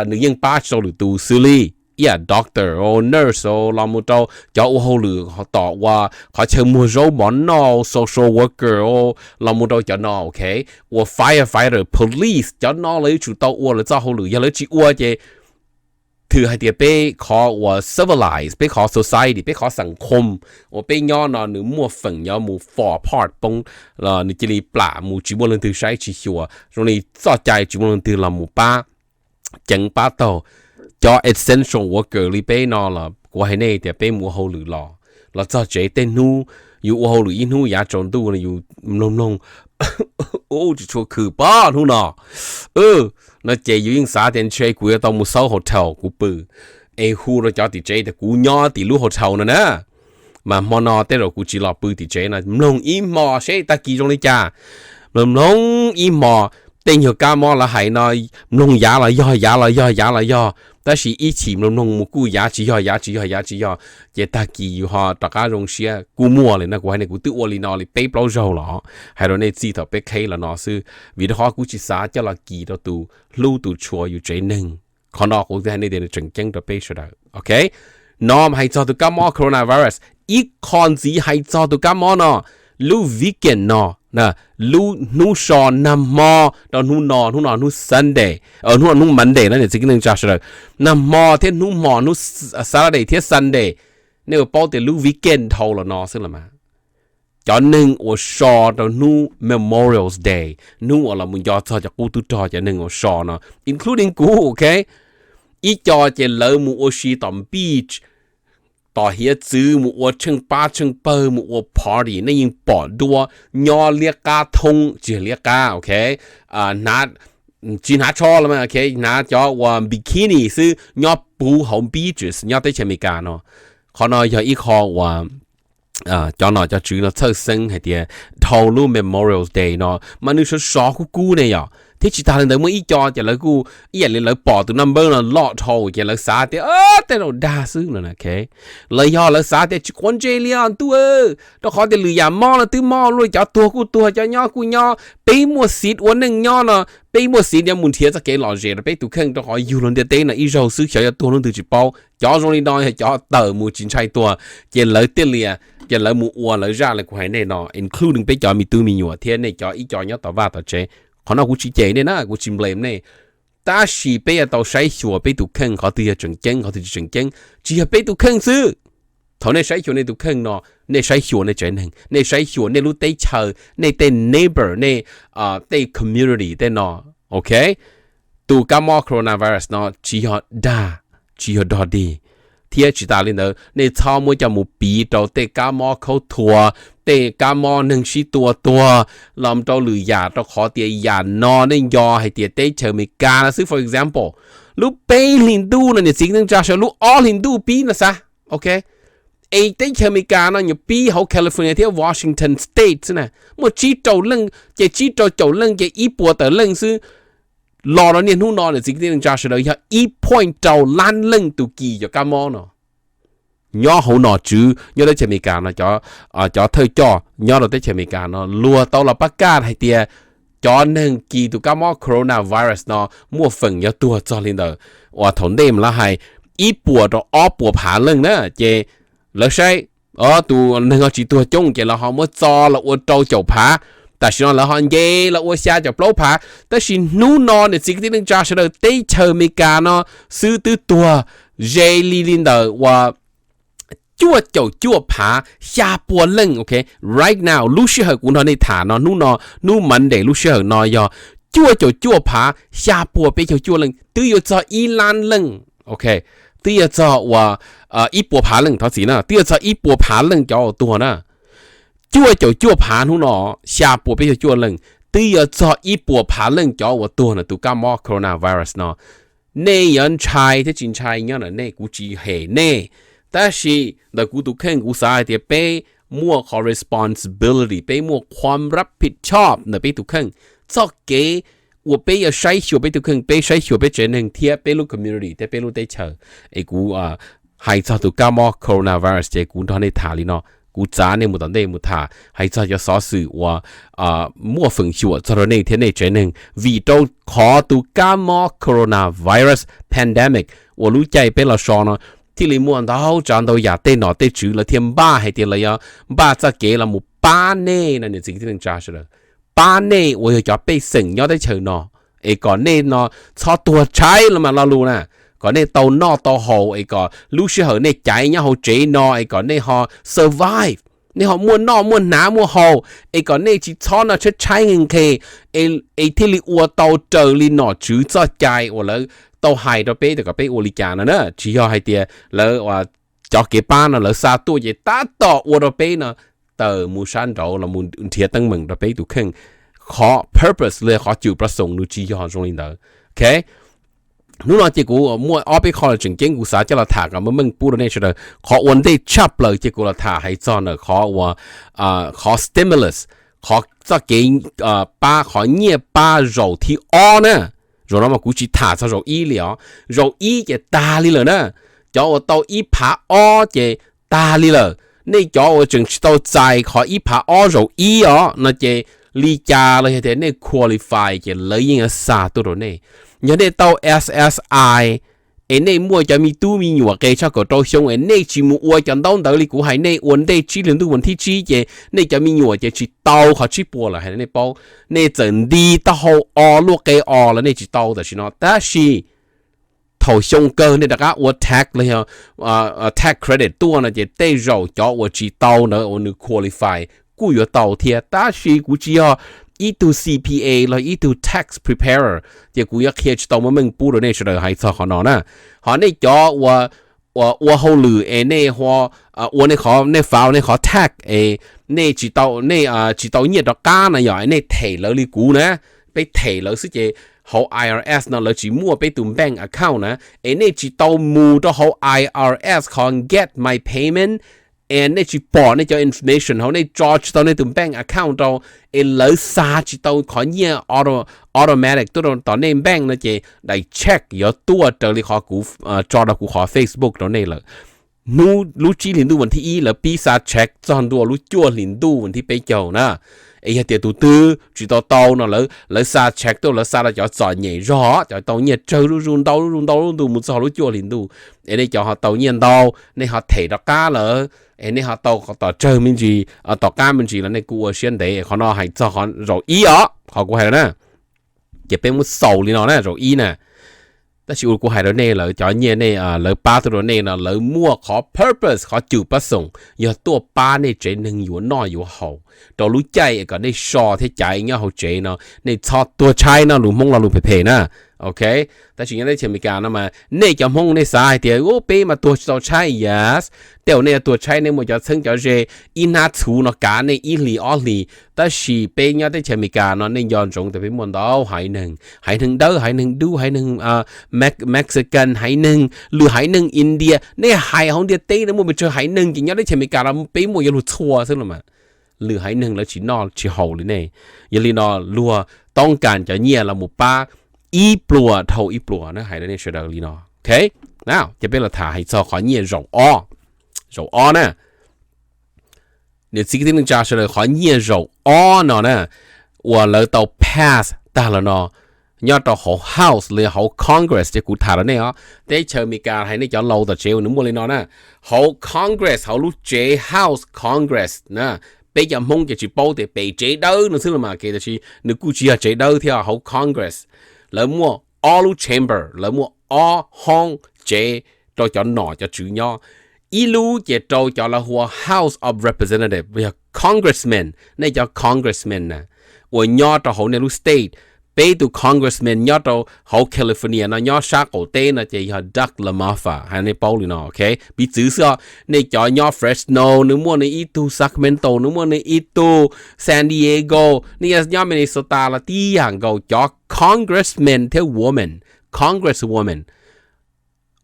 nws yeej pab tsis tau lwm tus xws li ib yam doctor, nurse los mus rau cov ua hauj lwm tom uas qhov chaw muag zaub mov noj, social worker los mus rau cov no, ok. Ua firefighter, police, cov no lawv yuav tsum tau ua lawv txoj hauj lwm. Yog lawv tsis ua ces thwm hais tias peb qhov uas civilized, peb qhov society, peb qhov xeem khom uas peb nyob no nws muaj feem yuav mus fall apart, poob, nws cia li plam mus tsis muaj leej twg saib tsis xyuas, zoo li txoj cai tsis muaj leej twg los mus pab ceev pab taug. Cov essential worker li peb no los kuv hais nej tias peb mus ua hauj lwm los, los txog tsev tej hnub, yus ua hauj lwm ib hnub yav tsaus ntuj no yus mloog mloog tsis tshua khwm pob hnub no, no ces yus yeej xav tias ntshe kuv yuav tau mus xauj hotel kuv pw, es hu rau cov tim tsev tias kuv nyob tim lub hotel no na, mas hmo no tej zaum kuv tsis los pw tim tsev no, mloog ib hmo seb tag kis zoo li cas. Mloog mloog ib hmo, tej nyuag kab mob lawv hais no, mloog yav los yog, yav los yog, yav los yog, tab sis ib chim mloog mloog mus kuj yav tsis yog, yav tsis yog, yav tsis yog, ces tag kis yus ho rov qab zoo siab. Kuj muaj li no, kuv hais nej, kuv twb ua li no li peb plaub zaug los, hais rau nej txij thaum peb qheb los no xwb, vim rau qhov kuv tsis xav coj los kis rau tus hlub tus tshua yus tsev neeg. Qhov no kuv twb hais nej tias nws tseem ceeb rau peb sawv daws, ok. No mas hais txog tus kab mob coronavirus, ib qho ntxiv hais txog tus kab mob no, lub weekend no, lub hnub so nag hmo rau hnub no, hnub no hnub Sunday, hnub no hnub Monday na niam txiv kwv tij neej tsa sawv daws. Nag hmo thiab hnub hmo, hnub Saturday thiab Sunday, nej ua paub tias lub weekend dhau los no xwb los mas, cov neeg uas so rau hnub Memorial Day, hnub uas los mus nco txog cov qub tub rog, cov neeg uas so no including kuv, ok, ib co ces lawv mus ua si tom beach, tom hiav txwv, mus ua tsheej pab tsheej pawg, mus ua party, nej yeej pom dua, nyob liab qab thoob, tsis yog liab qab, ok, tsis hnav tsho los, ok, hnav cov uas bikini xwb nyob puv hauv beaches nyob teb chaws Amelikas no. Qhov no yog ib qho uas cov nom cov tswv no txhawj xeeb hais tias dhau lub Memorial Day no mas nws sov sov kub kub ne yom, thiab tsis tas li ntawd muaj ib co ces lawv kuj ib yam li lawv pom tus number no loj dhau ces lawv xav tias tej zaum dag xwb no, ok. Los yog lawv xav tias tsis quav ntsej li os ntuj, rau qhov tias lwm yam mob no twb mob luaj, cov tuag kuj tuag, cov nyob kuj nyob, peb muaj siv ua neej nyob no, peb muaj siv yuav mus nrhiav txoj kev lom zem rau peb tus kheej, rau qhov yug luag ntiaj teb no ib zaug xwb, xyov yuav tuag hnub twg tsis paub. Cov zoo li no yog cov tawm mus tsis ntshai tuag, ces lawv thiaj li, ces lawv mus ua lawv zaj li kuv hais nej no, including peb cov me tub me nyuam thiab nej cov ib co nyob tom vaj tom tsev. Qhov no kuv tsis cem nej na, kuv tsis blame nej. Tab sis peb yuav tau saib xyuas peb tus kheej qhov twg yog tseem ceeb, qhov twg tsis tseem ceeb. Tsis yog peb tus kheej xwb, thaum nej saib xyuas nej tus kheej no, nej saib xyuas nej tsev neeg, nej saib xyuas nej lub teb chaws, nej tej neighbor, nej tej community tej no, ok. Tus kab mob coronavirus no tsis yog dag, tsis yog dog dig, thiab tsis tas li ntawd nej txhob muab coj mus piv rau tej kab mob khaub thuas, tej kab mob neeg sib tua tuag, los rau lwm yam, rau qhov tias yam no nej nco hais tias teb chaws Amelikas no xwb, for example, lub peb hlis ntuj no niam txiv neej tsa sawv, lub ob hlis ntuj pib no xav, ok. Es teb chaws Amelikas no nyuam pib hauv California thiab Washington State xwb na, muaj tsib rau leej, ces tsib rau caum leej ces ib puas tawm leej xwb. Los rau niaj hnub no niam txiv kwv tij neej tsa sawv daws yog ib point rau lab leej tus kis cov kab mob no nyob hauv nom tswv nyob teb chaws Amelikas no, cov thawj coj nyob rau teb chaws Amelikas no luag tau los pab kaj hais tias cov neeg kis tus kab mob coronavirus no muaj feem yuav tuag txog li ntawd uas thaum ntej mas lawv hais ib puas rau ob puas phav leej na, ces lawv saib tus neeg ho tsis tuag coob ces lawv ho muab txo los ua rau caum phav. Tam sim no lawv ho nce los ua xya caum plaub phav. Tab sis hnub no niam txiv kwv tij neej tsa sawv daws teb chaws Amelikas no xwb twb tuag ze li li ntawm uas cuaj caum cuaj phav xya pua leej, ok. Right now, lub sij hawm kuv nrog nej tham no, hnub no, hnub Monday lub sij hawm no yog cuaj caum cuaj phav xya pua peb caug cuaj leej, twb yuav txog ib lab leej, ok. twb yog txog uas ib puas phav leej, thov txim na, twb yog txog ib puas phav leej cov uas tuag na. Cuaj caum cuaj phav hnub no, xya puas peb caug cuaj leej, twb yog txog ib puas phav leej cov uas tuag ntawm tus kab mob coronavirus no. Nej yuav ntshai thiab tsis ntshai nyob ntawm nej, kuv tsis hem nej. Tab sis ntawm kuv tus kheej kuv xav hais tias peb muaj qhov responsibility, peb muaj qhuam rab phij chob ntawm peb tus kheej. Txoj kev uas peb yuav saib xyuas peb tus kheej, peb saib xyuas peb tsev neeg thiab peb lub community thiab peb lub teb chaws. Es kuv hais txog tus kab mob coronavirus ces kuv nrog nej tham li no. Kuv txav nej mus tom ntej mus tham hais txog cov xov xwm uas muaj feem xyuam txog rau nej thiab nej tsev neeg, vim rau qhov tus kab mob coronavirus pandemic uas lub caij peb los so no thiaj li muaj ntau tsav ntau yam tej nom tej tswv lawv thiaj npaj hais tias lawv yuav npaj txoj kev los mus pab nej no, niam txiv kwv tij neej tsa sawv daws, pab nej uas yog cov pej xeem nyob teb chaws no, es kom nej no txhob tuag tshaib los mas lo lus na, kom nej tau noj tau haus, es kom lub sij hawm nej caiv nyob hauv tsev no es kom nej ho survive, nej ho muaj noj muaj hnav muaj haus, es kom nej tsis txhob no tshaib tshaib nqhis nqhis, es thiaj li ua tau raws li nom tswv txoj cai uas lawv tau hais rau peb tias kom peb ua li cas no na. Tsis yog hais tias lawv cov kev pab no lawv xa tuaj ces tab tom ua rau peb no tawm mus sab nraud los mus nrhiav teeb meem rau peb tus kheej. Qhov purpose los qhov cwm pab xoom nws tsis yog zoo li ntawd. Ok, hnub no ces kuv muaj ob peb qho los tseem ceeb kuv xav coj los tham kom meej meej pub rau nej sawv daws. Qhov ua ntej tshaj plaws ces kuv los tham hais txog ntawm qhov uas qhov stimulus, qhov txoj kev pab, qhov nyiaj pab zaum thib ob na. Zaum no mas kuv tsis tham txog zaum ib li os. Zaum ib ces tag li lawm na. Cov uas tau ib phav ob ces tag li lawm. Nej cov uas tseem tsis tau txais qhov ib phav ob zaum ib os no ces li cas los yog tias nej qualify ces lawv yeej yuav xa tuaj rau nej. Yog nej tau S S I es nej muaj cov me tub me nyuam qe tshaj kaum rau xyoo es nej tsis mus ua cov ntaub ntawv li kuv hais nej ua ntej tsib hlis ntuj vas thib tsib ces nej cov me nyuam ces tsis tau qhov tsib puas lawm hais nej paub. Nej txawm nti taub hau o luaj qe os los nej tsis tau tam sim no, tab sis thaum xyoo kawg nej rov qab ua tax los yog tax credit tuaj no ces tej zaum cov uas tsis tau ntawd uas nws qualify kuj yuav tau thiab. Tab sis kuv tsis yog ib tug C P A los ib tug tax preparer, ces kuv yuav qhia tsis tau meej meej pub rau nej sawv daws hais txog qhov no na. Ho nej cov uas ua hauj lwm es nej ua nej qhov, nej file nej qhov tax es nej tsis tau, nej tsis tau nyiaj rov qab na, yog nej them lawv li kuv na, peb them lawv xwb ces hauv I R S no lawv tsis muaj peb tus bank account na, es nej tsis tau mus rau hauv I R S qhov get my payment, es nej tsis pom nej cov information hauv, nej tso tsis tau nej tus bank account rau, es lawv xa tsis tau qhov nyiaj automatic tuaj rau tom nej bank no ces daim check yuav tuaj raws li qhov kuv tso rau kuv qhov Facebook rau nej lawm. Hnub lub tsib hlis ntuj vas thib ib lawv pib xa check txog ntua lub cuaj hlis ntuj vas thib peb caug na. Es yog tias tus twg tsis tau tau no lawv xa check tuaj, lawv xa rau cov txom nyem zog, cov tau nyiaj tsawg zuj zus ntau zuj zus ntau lub ntu mus txog lub cuaj hlis ntuj, es nej cov ho tau nyiaj ntau, nej ho them rov qab lawm, es nej ho tau tom tsawg me ntsis, tom qab me ntsis los nej kuj ua siab ntev. Qhov no hais txog qhov zaum ib os, qhov kuv hais na. Ces peb muab xaus li no na, zaum ib na. Tab sis ua kuv hais rau nej lawm, cov nyiaj nej lawv pab tuaj rau nej no lawv muaj qhov purpose, qhov cwm pab xoom yog tuaj pab nej tsev neeg yuav noj yuav haus rau lub caij kom nej so thiab caiv nyob hauv tsev no nej txhob tuag tshaib no, lus Hmoob lo lus phem phem na. Ok, tab sis nyob teb chaws Amelikas no mas nej cov Hmoob nej xav hais tias peb mas tuag tsis tau tshaib, yes. Tej zaum nej yuav tuag tshaib nej muaj cov txheeb cov ze ib hnab txhuv no kav nej ib hlis ob hlis. Tab sis peb nyob teb chaws Amelikas no nej nco ntsoov tias peb muaj ntau haiv neeg, haiv neeg dawb, haiv neeg dub, haiv neeg Mexican, haiv neeg lwm, haiv neeg India, nej hais hauv ntiaj teb no muaj pes tsawg haiv neeg, ces nyob teb chaws Amelikas los peb muaj yuav luag txhua xwb los mas. Lwm haiv neeg lawv tsis noj tsis haus li nej. Yog li no luag toob kas cov nyiaj los mus pab ib pluas dhau ib pluas na, hais rau nej sawv daws li no. Ok, ces peb los tham hais txog qhov nyiaj zaum ob, zaum ob na. Niam txiv kwv tij neej tsa sawv daws, qhov nyiaj zaum ob no na, uas lawv tau pass tag los no nyob rau hauv House los yog hauv Congress, ces kuv tham rau nej os. Teb chaws Amelikas hais nej cov laus tom tsev uas nws muaj li no na, hauv Congress, hauv lub tsev House Congress na, peb cov Hmoob ces tsis paub tias pem tsev dawb no xwb los mas, tab sis nws kuj tsis yog tsev dawb thiab, hauv Congress lawv muaj ob lub chamber, lawv muaj ob hoob tsev rau cov nom cov tswv nyob. Ib lub ces rau cov lawv hu ua House of Representatives, yog congressman, nej cov congressman na, uas nyob rau hauv nej lub state, peb tug congressman nyob rau hauv California no nyob sab qaum teb no ces yog Doug LaMaffa, hais nej paub li no, ok. Piv txwv xwb os, nej cov nyob Fresno nws muaj nws ib tug, Sacramento nws muaj nws ib tug, San Diego, nej nyob Minnesota los tib yam nkaus, cov congressman thiab woman, congresswoman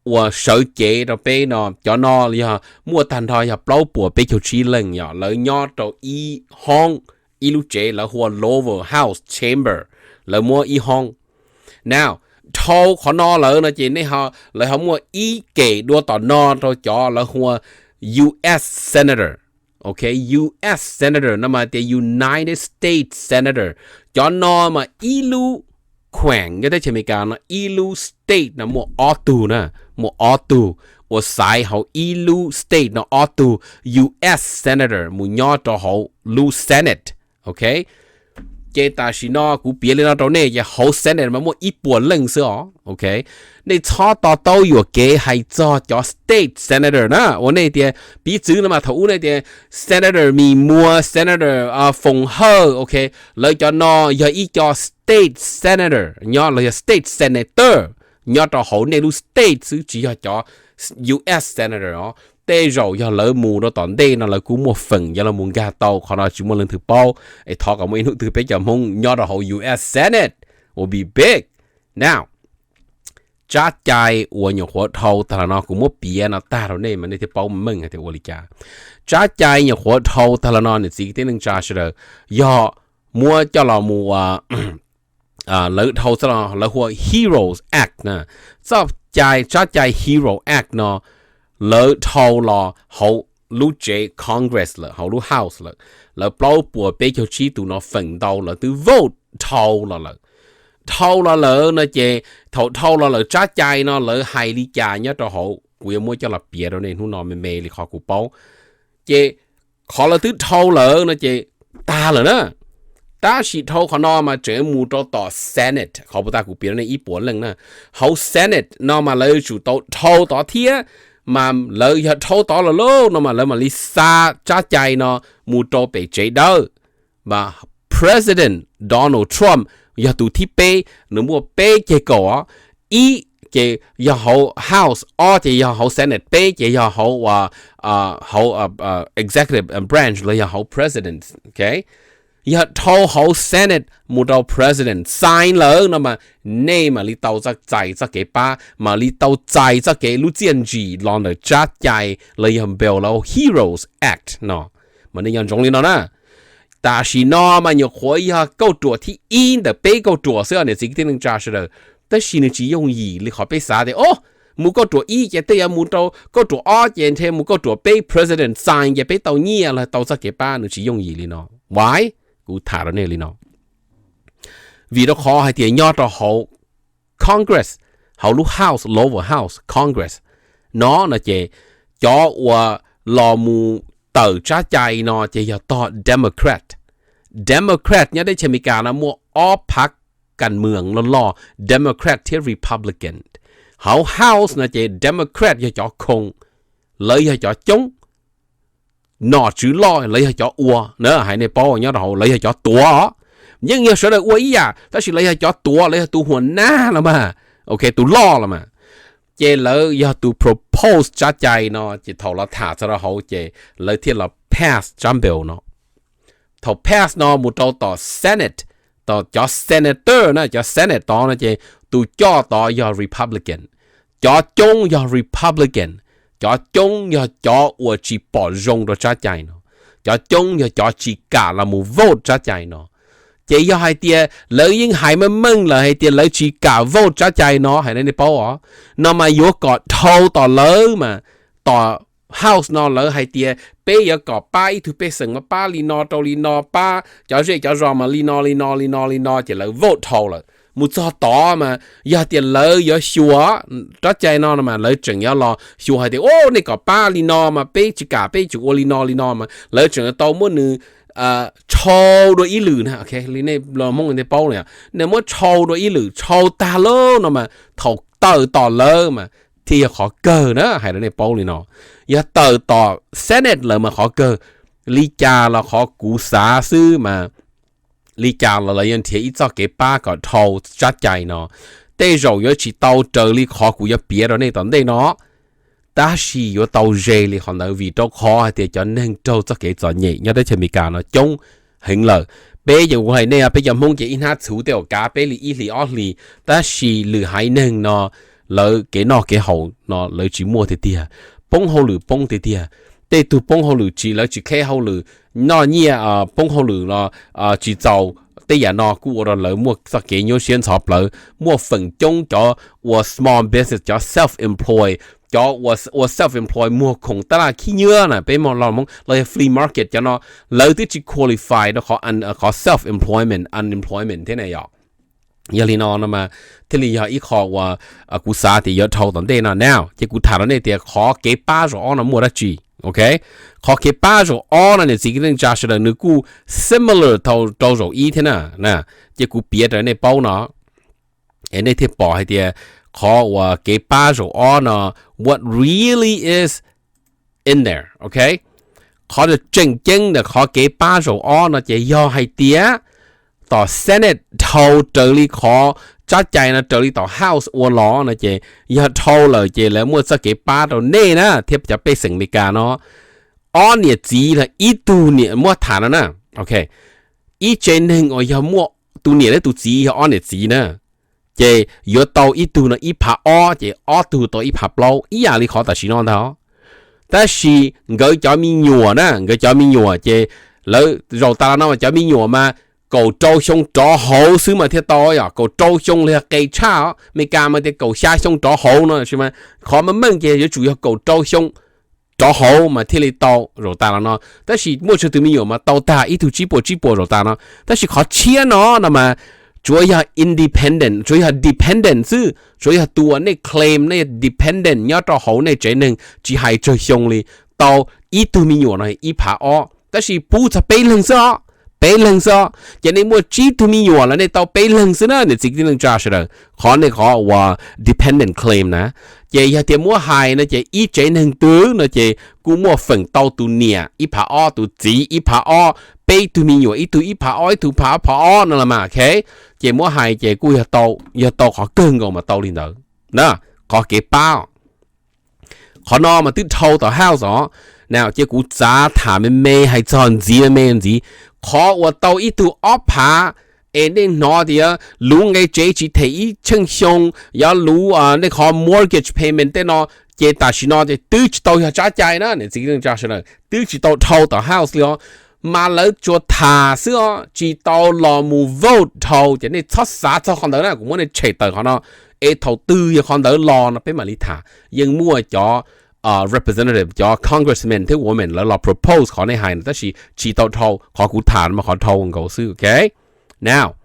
uas sawv cev rau peb no, cov no yog muaj tag nrho yog plaub puas peb caug tsib leej, yog lawv nyob rau ib hoob, ib lub tsev lawv hu ua Lower House Chamber, lawv muab ib hoob. Now, dhau qhov no lawm no ces nej, lawv ho muaj ib kem dua tom no rau cov lawv hu ua U S Senator, ok. U S Senator no mas tias United States Senator, cov no mas ib lub kheem nyob teb chaws Amelikas no ib lub state no muaj ob tug na, muaj ob tug uas xaiv hauv ib lub state no ob tug U S Senator mus nyob rau hauv lub Senate, ok. Ces tam sim no kuv piav li no rau nej ces hauv Senate mas muaj ib puas leej xwb os, ok. Nej txhob to taub yuam kev hais txog cov state senator na, uas nej tias piv txwv no mas thaum ub nej tias Senator Mis Muas, Senator Foos Hawj, ok. Lawv cov no yog ib co state senator nyob, los yog state senator nyob rau hauv nej lub state xwb, tsis yog cov U S senator os. Tej zaum yog lawv mus rau tom ntej no lawv kuj muaj feem yuav los mus nkag tau, qhov no tsis muaj leej twg paub. Es thov kom muaj ib hnub twg peb cov Hmoob nyob rau hauv U S Senate will be big. Now, tsab cai uas nyuam qhuav dhau tag los no kuv muab piav no tag rau nej mas nej thiaj paub meej hais tias ua li cas. Tsab cai nyuam qhuav dhau tag los no niam txiv kwv tij neej tsa sawv daws, yog muab coj los mus, lawv dhau, lawv hu ua Heroes Act na. Txoj cai, tsab cai Hero Act no lawv dhau los hauv lub tsev Congress lawm, hauv lub House lawm. Lawv plaub puas peb caug tsib tus no feem ntau lawv twb vote dhau los lawm. Dhau los lawm no ces thaum dhau los lawm tsab cai no lawv hais li cas nyob rau hauv, kuv yuav muab coj los piav rau nej hnub no me me li qhov kuv paub. Ces qhov lawv twb dhau lawm no ces tag lawm na. Tab sis dhau qhov no mas tseem mus rau tom Senate, qhov puag ta kuv piav rau nej ib puas leej na. Hauv Senate no mas lawv yuav tsum tau dhau tod thiab, mas lawv yog dhau tod los lauj no mas lawv mam li xa tsab cai no mus rau pem tsev dawb. Mas President Donald Trump yog tus thib peb, nws muaj peb ceg kaum os. Ib ces yog hauv House, ob ces yog hauv Senate, peb ces yog hauv, hauv executive branch los yog hauv president, ok. Yog dhau hauv Senate mus rau president sign lawm no mas nej mam li tau txais txoj kev pab, mam li tau txais txoj kev lub txiaj ntsim los ntawm tsab cai los yog bill los Heroes Act no. Mas nej nco ntsoov li no na. Tam sim no mas nyuam qhuav yog kauj ruam thib ib ntawm peb kauj ruam xwb niam txiv kwv tij neej tsa sawv daws. Tab sis nws tsis yooj yim li qhov peb xav tias, o, mus kauj ruam ib ces tej yuav mus rau kauj ruam ob ces ntshe mus kauj ruam peb president sign ces peb tau nyiaj los tau txoj kev pab, nws tsis yooj yim li no. Why? Kuv tham rau nej li no. Vim rau qhov hais tias nyob rau hauv Congress, hauv lub House, Lower House, Congress no no ces cov uas los mus tawm tsab cai no ces yog tog Democrat. Democrat nyob teb chaws Amelikas no muaj ob phav kas mwam loj loj, Democrat thiab Republican. Hauv House no ces Democrat yog cov khoo, lawv yog cov coob, nom tswv loj lawv yog cov ua na, hais nej paub nyob rau hauv lawv yog cov tuav. Yeej yog sawv daws ua ib yam tab sis lawv yog cov tuav, lawv yog tus huam nab los mas, ok, tus loj los mas. Ces lawv yog tus propose tsab cai no ces thaum los tham txog rau hauv ces lawv thiaj los pass tsab bill no. Thaum pass no mus rau tom Senate, tom cov senator na, cov Senate tod no ces tus coj tod yog Republican, cov coob yog Republican, cov coob yog cov uas tsis pom zoo rau tsab cai no, cov coob yog cov tsis kam los mus vote tsab cai no. Ces yog hais tias lawv yeej hais meej meej lawm hais tias lawv tsis kam vote tsab cai no, hais nej paub os, no mas yuav kom dhau tom lawv mas, tom House no lawv hais tias peb yuav kom pab ib tug pej xeem mas pab li no rau li no, pab cov zej cov zos mas li no li no li no li no, ces lawv vote dhau lawm. Mus txog tod mas yog tias lawv yuav xyuas tsab cai no mas lawv tseem yuav los xyuas hais tias, o, nej kom pab li no mas peb tsis kam, peb tseem ua li no li no mas lawv tseem tau muab nws tshau dua ib lwm na, li nej los Hmoob nej paub na, nej muab tshau dua ib lwm, tshau tag lawm no mas thaum tawm tom lawv mas thiaj yog qhov kawg na, hais rau nej paub li no. Yog tawm tom Senate lawm mas qhov kawg. Li cas los qhov kuv xav xwb mas li cas los lawv yuav nrhiav ib txoj kev pab kom dhau tsab cai no. Tej zaum yuav tsis tau raws li qhov kuv yuav piav rau nej tom ntej no, tab sis yuav tau ze li qhov ntawd vim rau qhov hais tias cov neeg raug txoj kev txom nyem nyob teb chaws Amelikas no coob heev lawm. Peb ces kuv hais nej, peb cov Hmoob ces ib hnab txhuv tej zaum kav peb li ib hlis ob hlis, tab sis lwm haiv neeg no lawv kev noj kev haus no lawv tsis muaj tiag tiag, poob hauj lwm poob tiag tiag. Tej tug poob hauj lwm tsis, lawv tsis khev hauj lwm, noj nyiaj poob hauj lwm los tsis txaus. Tej yam no kuj ua rau lawv muaj txoj kev nyuaj siab ntxhov plawv. Muaj feem coob cov ua small business, cov self-employed, cov ua self-employed muag khoom tab laj khib nyiab na, peb muab los Hmoob los yog flea market cov no, lawv twb tsis qualify rau qhov self-employment, unemployment thiab na yom. Yog li no no mas thiaj li yog ib qho uas kuv xav tias yuav dhau tom ntej no. Now ces kuv tham rau nej tias qhov kev pab zaum ob no muaj dab tsi, ok? Qhov kev pab zaum ob no niam txiv kwv tij neej tsa sawv daws nws kuj similar rau zaum ib thiab na. Ces kuv piav rau nej paub no, es nej thiaj pom hais tias qhov uas kev pab zaum ob no, what really is in there, ok? Qhov tseem ceeb ntawm qhov kev pab zaum ob no ces yog hais tias tom Senate dhau raws li qhov tsab cai no, raws li tom House ua los no ces yog dhau lawm ces lawv muaj txoj kev pab rau nej na thiab cov pej xeem Amelikas no. Ob niam txiv los ib tug niam, muab tham no na, ok, ib tsev neeg uas yog muaj tus niam thiab tus txiv yog ob niam txiv na, ces yuav tau ib tug no ib phav ob, ces ob tug tau ib phav plaub ib yam li qhov tam sim no ntag. Tab sis nkawd cov me nyuam na, nkawd cov me nyuam ces lawv zaum tas los no mas cov me nyuam mas kaum rau xyoo rov hauv xwb mas thiaj tau yom, kaum rau xyoo los yog qes tshaj os. Amelikas mas tias kaum xya xyoo rov hauv no, qhov meej meej ces yuav tsum yog kaum rau xyoo rov hauv mas thiaj li tau zaum tas los no. Tab sis muaj tsawg tus me nyuam mas tau tag ib tug tsib puas tsib puas zaum tas no. Tab sis qhov tshiab no no mas tsuav yog independent, tsuav yog dependent xwb, tsuav yog tus uas nej claim nej dependent nyob rau hauv nej tsev neeg tsis hais tsawg xyoo li, tau ib tug me nyuam no ib phav ob, tab sis pub txog peb leeg xwb os, peb leeg xwb os. Ces nej muaj tsib tug me nyuam los nej tau peb leeg xwb na niam txiv kwv tij neej tsa sawv daws. Qhov nej qhov uas dependent claim na, ces yog tias muab hais no ces ib tsev neeg twg no ces kuj muaj feem tau tus niam ib phav ob, tus txiv ib phav ob, peb tug me nyuam ib tug ib phav ob, ib tug phav ob phav ob no los mas, ok. Ces muab hais ces kuj yog tau, yog tau qhov kawg nkaus mas tau li ntawd na, qhov kev pab. Qhov no mas twb dhau tom House os. Na ces kuv xav tham me me hais txog ntxiv me me ntxiv, qhov uas tau ib tug ob phav es nej hnov tias luv nqe tsev tsis them ib tsheej xyoo, yog luv nej qhov mortgage payment tej no, ces tam sim no ces twb tsis tau yog tsab cai na niam txiv kwv tij neej tsa sawv daws, twb tsis tau dhau tom House li os. Mas lawv tsuas tham xwb os, tsis tau los mus vote dhau, ces nej txhob xav txog qhov ntawd na, kuv muab nej tshem tawm qhov no. Es thaum twg yog qhov ntawd los no peb mam li tham. Yeej muaj cov representative, cov congressman thiab woman lawv los propose qhov nej hais no, tab sis tsis tau dhau. Qhov kuv tham mas qhov dhau nkaus xwb, ok. Now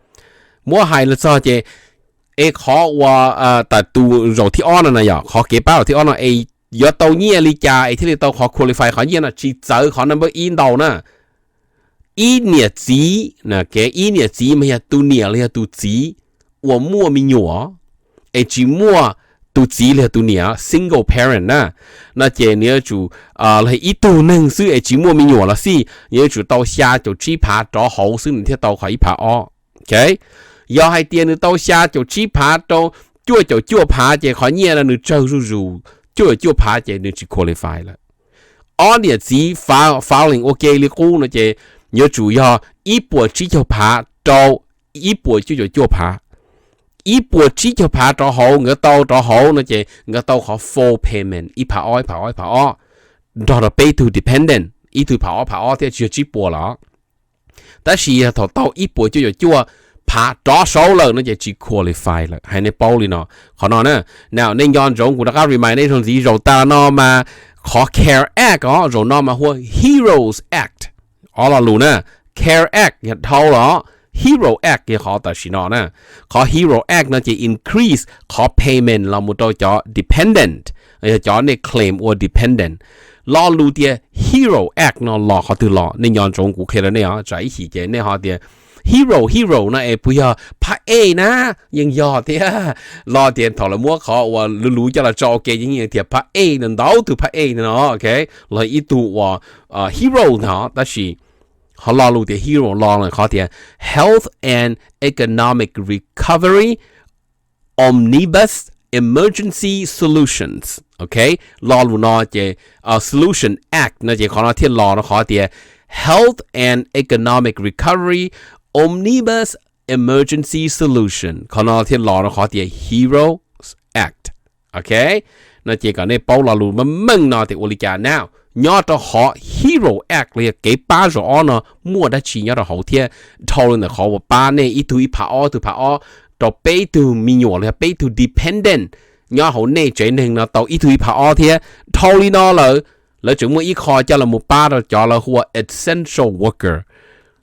muab hais los txog ces es qhov uas tas tus zaum thib ob no na yom, qhov kev pab zaum thib ob no es yuav tau nyiaj li cas es thiaj li tau qhov qualify qhov nyiaj no tsis txawv qhov number ib ntau na. Ib niam txiv, kev ib niam txiv mas yog tus niam los yog tus txiv uas muaj me nyuam, es tsis muaj tus txiv los yog tus niam, single parent na, no ces nws yuav tsum, los ib tug neeg xwb es tsis muaj me nyuam los xij, nws yuav tsum tau xya caum tsib phav rov hauv xwb nws thiaj tau qhov ib phav ob, ok. Yog hais tias nws tau xya caum tsib phav rau cuaj caum cuaj phav ces qhov nyiaj no nws tsawg zuj zus, cuaj caum cuaj phav ces nws tsis qualify lawm. Ob niam txiv filing ua ke li qub no ces yuav tsum yog ib puas tsib caug phav rau ib puas cuaj caum cuaj phav. Ib puas tsib caug phav rov hauv, nkawd tau rov hauv no ces nkawd tau qhov full payment ib phav ob, ib phav ob, ib phav ob, nrog rau peb tug dependent ib tug phav ob phav ob thiab tsis yog tsib puas los. Tab sis yog thaum tau ib puas cuaj caum cuaj phav rov saud lawm no ces tsis qualify lawm, hais nej paub li no. Qhov no na, nej nco ntsoov kuv rov qab remind nej zaug ntxiv, zaum tas no mas qhov care act os, zaum no mas hu ua heroes act. Ob lo lus na, care act yog dhau los, hero act yog qhov tam sim no na. Qhov hero act no ces increase qhov payment los mus rau cov dependent, yog cov nej claim ua dependent. Lo lus tias hero act no los qhov twg los, nej nco ntsoov kuv qhia rau nej os, tsam ib chim ces nej ho tias hero, hero no es puas yog phab ej na? Yeej yog thiab. Los tias thaum lawv muab qhov uas luv luv coj los tso ua ke yeej tias phab ej no, ntau tug phab ej no, ok, los ib tug uas hero no, tab sis Ho lo lus tias HERO lo no qhov tias Health and Economic Recovery Omnibus Emergency Solutions. Ok, lo lus no ces Solution Act no ces qhov no thiaj lo no qhov tias Health and Economic Recovery Omnibus Emergency Solution, qhov no thiaj lo no qhov tias HEROES Act. Ok, no ces kom nej paub lo lus meej meej no tias ua li cas na. Nyob rau hov HERO Act los yog kev pab zaum ob no muaj dab tsi nyob rau hauv thiab, dhau li ntawm qhov uas pab nej ib tug ib phav ob, tug phav ob rau peb tug me nyuam los yog peb tug dependent nyob hauv nej tsev neeg no tau ib tug ib phav ob thiab. Dhau li no lawm, lawv tseem muaj ib qho coj los mus pab rau cov lawv hu ua essential worker.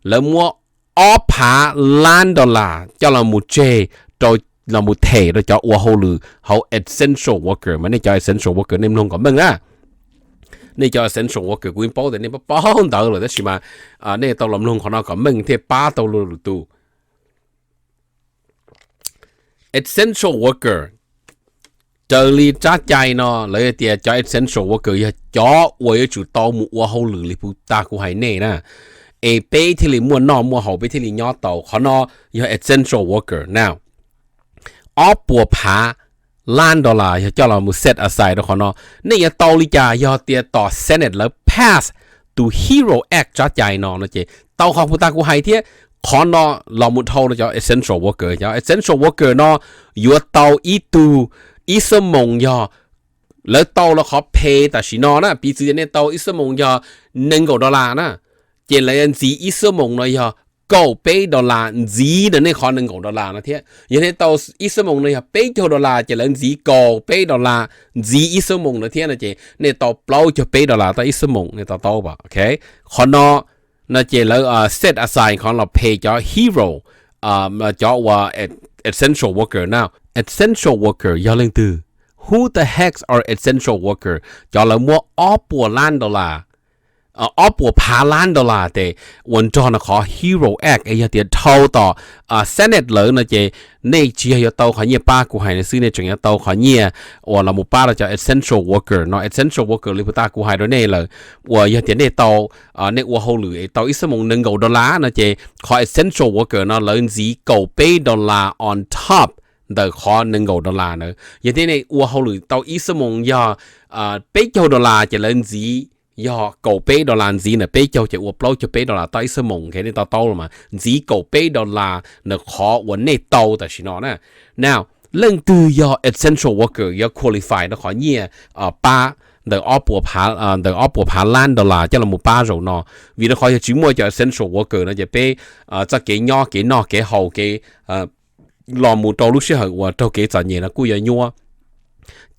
Lawv muab ob phav lab dollar coj los mus tseg rau, los mus them rau cov ua hauj lwm hauv essential worker. Mas nej cov essential worker nej mloog kom meej na. Nej cov essential worker kuv yeej paub tias nej paub ntawv lawm tab sis mas nej tau los mloog qhov no kom meej thiaj pab tau lwm tus. Essential worker, raws li tsab cai no lawv tias cov essential worker yog cov uas yuav tsum tau mus ua hauj lwm li puag ta kuv hais nej na, es peb thiaj li muaj noj muaj haus, peb thiaj li nyob tau. Qhov no yog essential worker na. Ob puas phav lab dollar yog coj los mus set aside rau qhov no. Nej yuav tau li cas? Yog tias tom Senate lawv pass tus HERO Act tsab cai no no ces tau qhov puag ta kuv hais thiab. Qhov no los mus dhau rau cov essential worker. Cov essential worker no yuav tau ib tug, ib xuab moos yog lawv tau lawv qhov phe tam sim no na, piv txwv tias nej tau ib xuab moos yog nees nkaum dollar na, ces lawv ntxiv ib xuab moos no yog kaum peb dollar ntxiv ntawm nej qhov nees nkaum dollar no thiab. Yog nej tau ib xuab moos no yog peb caug dollar ces lawv ntxiv kaum peb dollar ntxiv ib xuab moos no thiab no ces nej tau plaub caug peb dollar tau ib xuab moos, nej tau taub pas? Ok, qhov no no ces lawv set aside qhov los phe cov HERO, cov uas essential worker na. Essential worker yog leej twg? Who the heck are essential worker? Cov lawv muab ob puas lab dollar, ob puas phav lab dollar tes ua nrog no qhov HERO Act es yog tias dhau tom Senate lawv no ces nej tsis yog yuav tau qhov nyiaj pab kuv hais no xwb, nej tseem yuav tau qhov nyiaj uas los mus pab rau cov essential worker no. Essential worker li puag ta kuv hais rau nej lawm, uas yog tias nej tau, nej ua hauj lwm es tau ib xuab moos nees nkaum dollar no ces qhov essential worker no lawv ntxiv kaum peb dollar on top ntawm qhov nees nkaum dollar na. Yog tias nej ua hauj lwm tau ib xuab moos yog peb caug dollar ces lawv ntxiv yog kaum peb dollar ntxiv ntawm peb caug ces ua plaub caug peb dollar tau ib xuab moos. Ok, nej tau taub los mas, ntxiv kaum peb dollar ntawm qhov uas nej tau tam sim no na. Now, leej twg yog essential worker yuav qualify rau qhov nyiaj pab ntawm ob puas phav, ntawm ob puas phav lab dollar coj los mus pab zaum no? Vim rau qhov yog tsis muaj cov essential worker no ces peb txoj kev nyob, kev noj kev haus, kev los mus rau lub sij hawm uas raug kev txom nyem no kuj yuav nyuaj.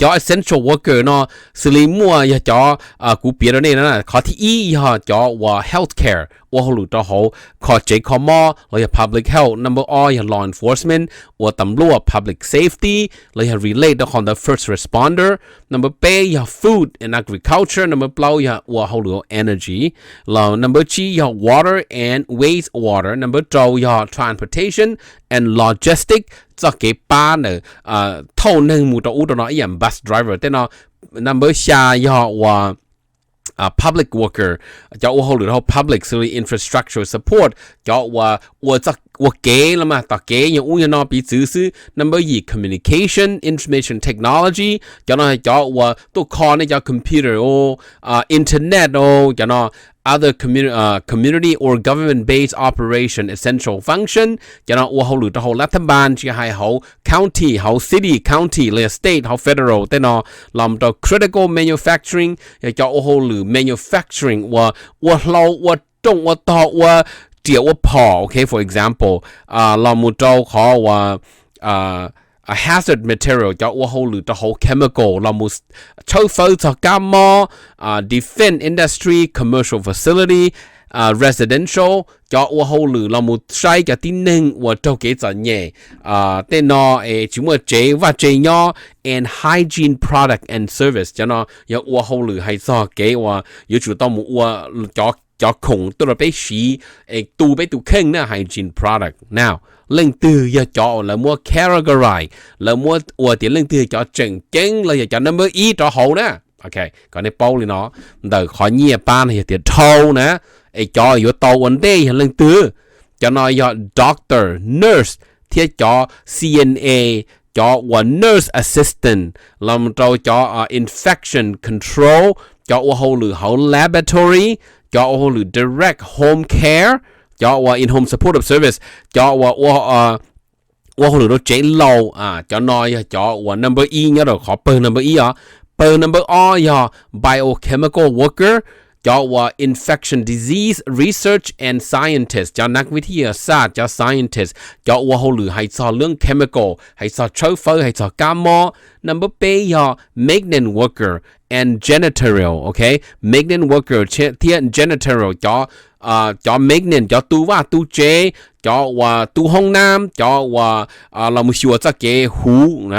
Cov essential worker no xws li muaj yog cov kuv piav rau nej no, qhov thib ib yog cov uas healthcare, ua hauj lwm rau hauv kho tsev kho mob los yog public health. Number ob yog law enforcement, ua tam luaj, public safety, los yog relate rau qhov ntawd, first responder. Number peb yog food and agriculture. Number plaub yog ua hauj lwm energy. Los number tsib yog water and waste water. Number rau yog transportation and logistic, txoj kev pab ntawm thauj neeg mus rau ub rau no ib yam bus driver tej no. Number xya yog uas public worker, cov ua hauj lwm rau hauv public, xws li infrastructure support, cov uas ua kev los mas tom kev yog ub yog no piv txwv xwb. Number yim communication, information technology, cov no cov uas tuaj kho nej cov computer, internet, cov no other community or government based operation essential function, cov no ua hauj lwm rau hauv lav thab npas, tsis hais hauv county, hauv city, county los yog state, hauv federal tej no. Los rau critical manufacturing, yog cov ua hauj lwm manufacturing uas ua hlau, ua rooj, ua tog, ua riam, ua phom. Ok, for example, los mus rau qhov uas hazard material, cov ua hauj lwm rau hauv chemical, los mus tshawb fawb txog kab mob, defense industry, commercial facility, residential, cov ua hauj lwm los mus saib cov tib neeg uas raug kev txom nyem, tej no es tsis muaj tsev vaj tsev nyob, and hygiene product and service, cov no yog ua hauj lwm hais txog kev uas yuav tsum tau mus ua cov khoom tuaj rau peb siv es tu peb tus kheej na, hygiene product. Now, leej twg yog cov uas lawv muab categorize, lawv muab ua tias leej twg yog cov tseem ceeb los yog cov number ib rau hauv na? Ok, kom nej paub li no, ntawm qhov nyiaj pab no yog tias dhau na, Es cov yuav tau ua ntej yog leej twg? Cov no yog doctor, nurse, thiab cov C N A, cov uas nurse assistant, los mus rau cov infection control, cov ua hauj lwm hauv laboratory, cov ua hauj lwm direct home care, cov uas in home supportive service, cov uas ua ua hauj lwm rau tsev laus. Cov no yog cov uas number ib nyob rau qhov pawg number ib os. Pawg number ob yog biochemical worker, cov uas infection disease research and scientist, cov nas vij thij yas xaj, cov scientist, cov ua hauj lwm hais txog lub chemical, hais txog tshawb fawb, hais txog kab mob. Number peb yog maintenance worker and janitorial, ok, maintenance worker thiab janitorial, cov cov maintenance, cov tu vaj tu tsev, cov uas tu hoob nab, cov uas los mus xyuas txoj kev huv,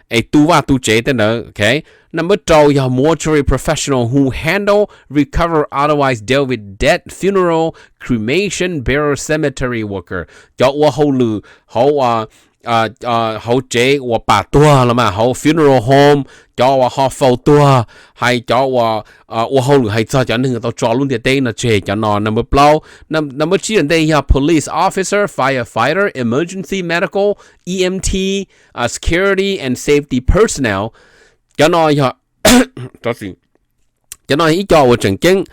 es tu vaj tu tsev tej ntawd, ok. Number rau yog mortuary professional who handle, recover, otherwise deal with death, funeral, cremation, burial, cemetery worker, cov ua hauj lwm hauv hauv tsev uas pam tuag los mas hauv funeral home, cov uas ho faus tuag, hais cov uas ua hauj lwm hais txog cov neeg tau tso lub ntiaj teb no tseg, cov no number plaub. Number tsib ntej yog police officer, firefighter, emergency medical, E M T, security and safety personnel. Cov no yog cov no ib co uas tseem ceeb.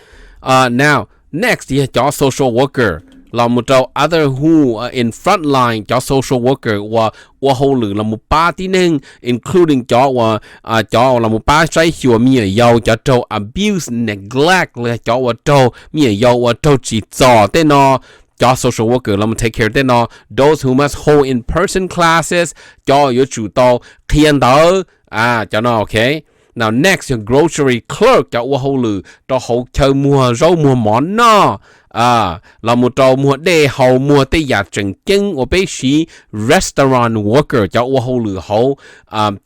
Now, next yog cov social worker los mus rau other who in front line, cov social worker uas ua hauj lwm los mus pab tib neeg, including cov uas cov los mus pab saib xyuas me nyuam yaus, cov raug abuse, neglect, los yog cov uas raug me nyuam yaus uas raug tsim txom tej no, cov social worker los mus take care tej no. Those who must hold in-person classes, cov yuav tsum tau qhia ntawv, cov no, ok. Now next yog grocery clerk, cov ua hauj lwm rau hauv chaw muag zaub muag mov noj, los mus rau muag dej haus, muag tej yam tseem ceeb uas peb siv. Restaurant worker, cov ua hauj lwm hauv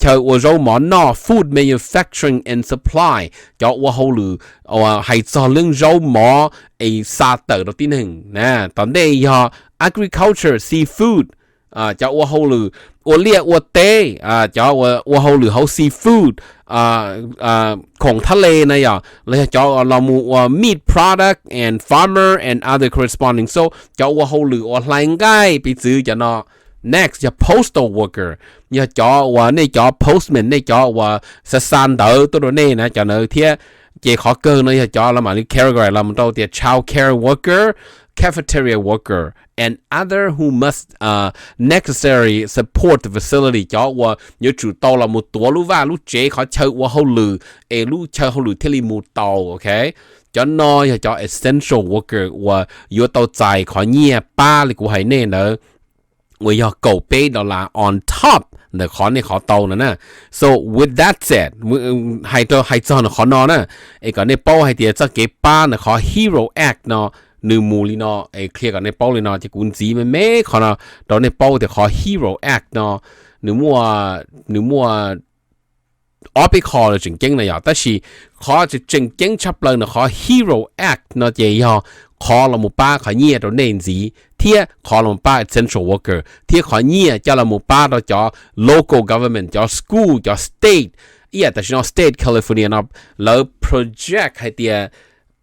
chaw ua zaub mov noj. Food manufacturing and supply, cov ua hauj lwm hais txog lub zaub mov es xa tawm rau tib neeg. Tom ntej yog agriculture, seafood, cov ua hauj lwm ua liaj ua teb, cov ua hauj lwm hauv seafood, khoom thab le na yom, los yog cov los mus ua meat product and farmer and other corresponding, so cov ua hauj lwm uas hlais nqaij piv txwv cov no. Next yog postal worker, yog cov uas nej cov postman, nej cov uas xa xa ntawv tuaj rau nej na, cov ntawd thiab. Ces qhov kawg no yog cov los mam li category los mus rau tias child care worker, cafeteria worker and other who must necessary support the facility, cov uas yuav tsum tau los mus tuav lub vaj lub tsev, qhov chaw ua hauj lwm es lub chaw hauj lwm thiaj li mus tau, ok. Cov no yog cov essential worker uas yuav tau txais qhov nyiaj pab li kuv hais nej ntawd, uas yog kaum peb dollar on top ntawm qhov nej qhov tau no na. So with that said, hais rau hais txog ntawm qhov no na, es kom nej paub hais tias txoj kev pab ntawm qhov HERO Act no nws mus li no, es qhia kom nej paub li no, ces kuv ntxiv me me qhov no rau nej paub tias qhov HERO Act no nws muaj, nws muaj ob peb qho tseem ceeb na yom, tab sis qhov tseem ceeb tshaj plaws ntawm qhov HERO Act no ces yog qhov los mus pab qhov nyiaj rau nej ntxiv, thiab qhov los mus pab essential worker, thiab qhov nyiaj coj los mus pab rau cov local government, cov school, cov state. Ib yam tam sim no state California no lawv project hais tias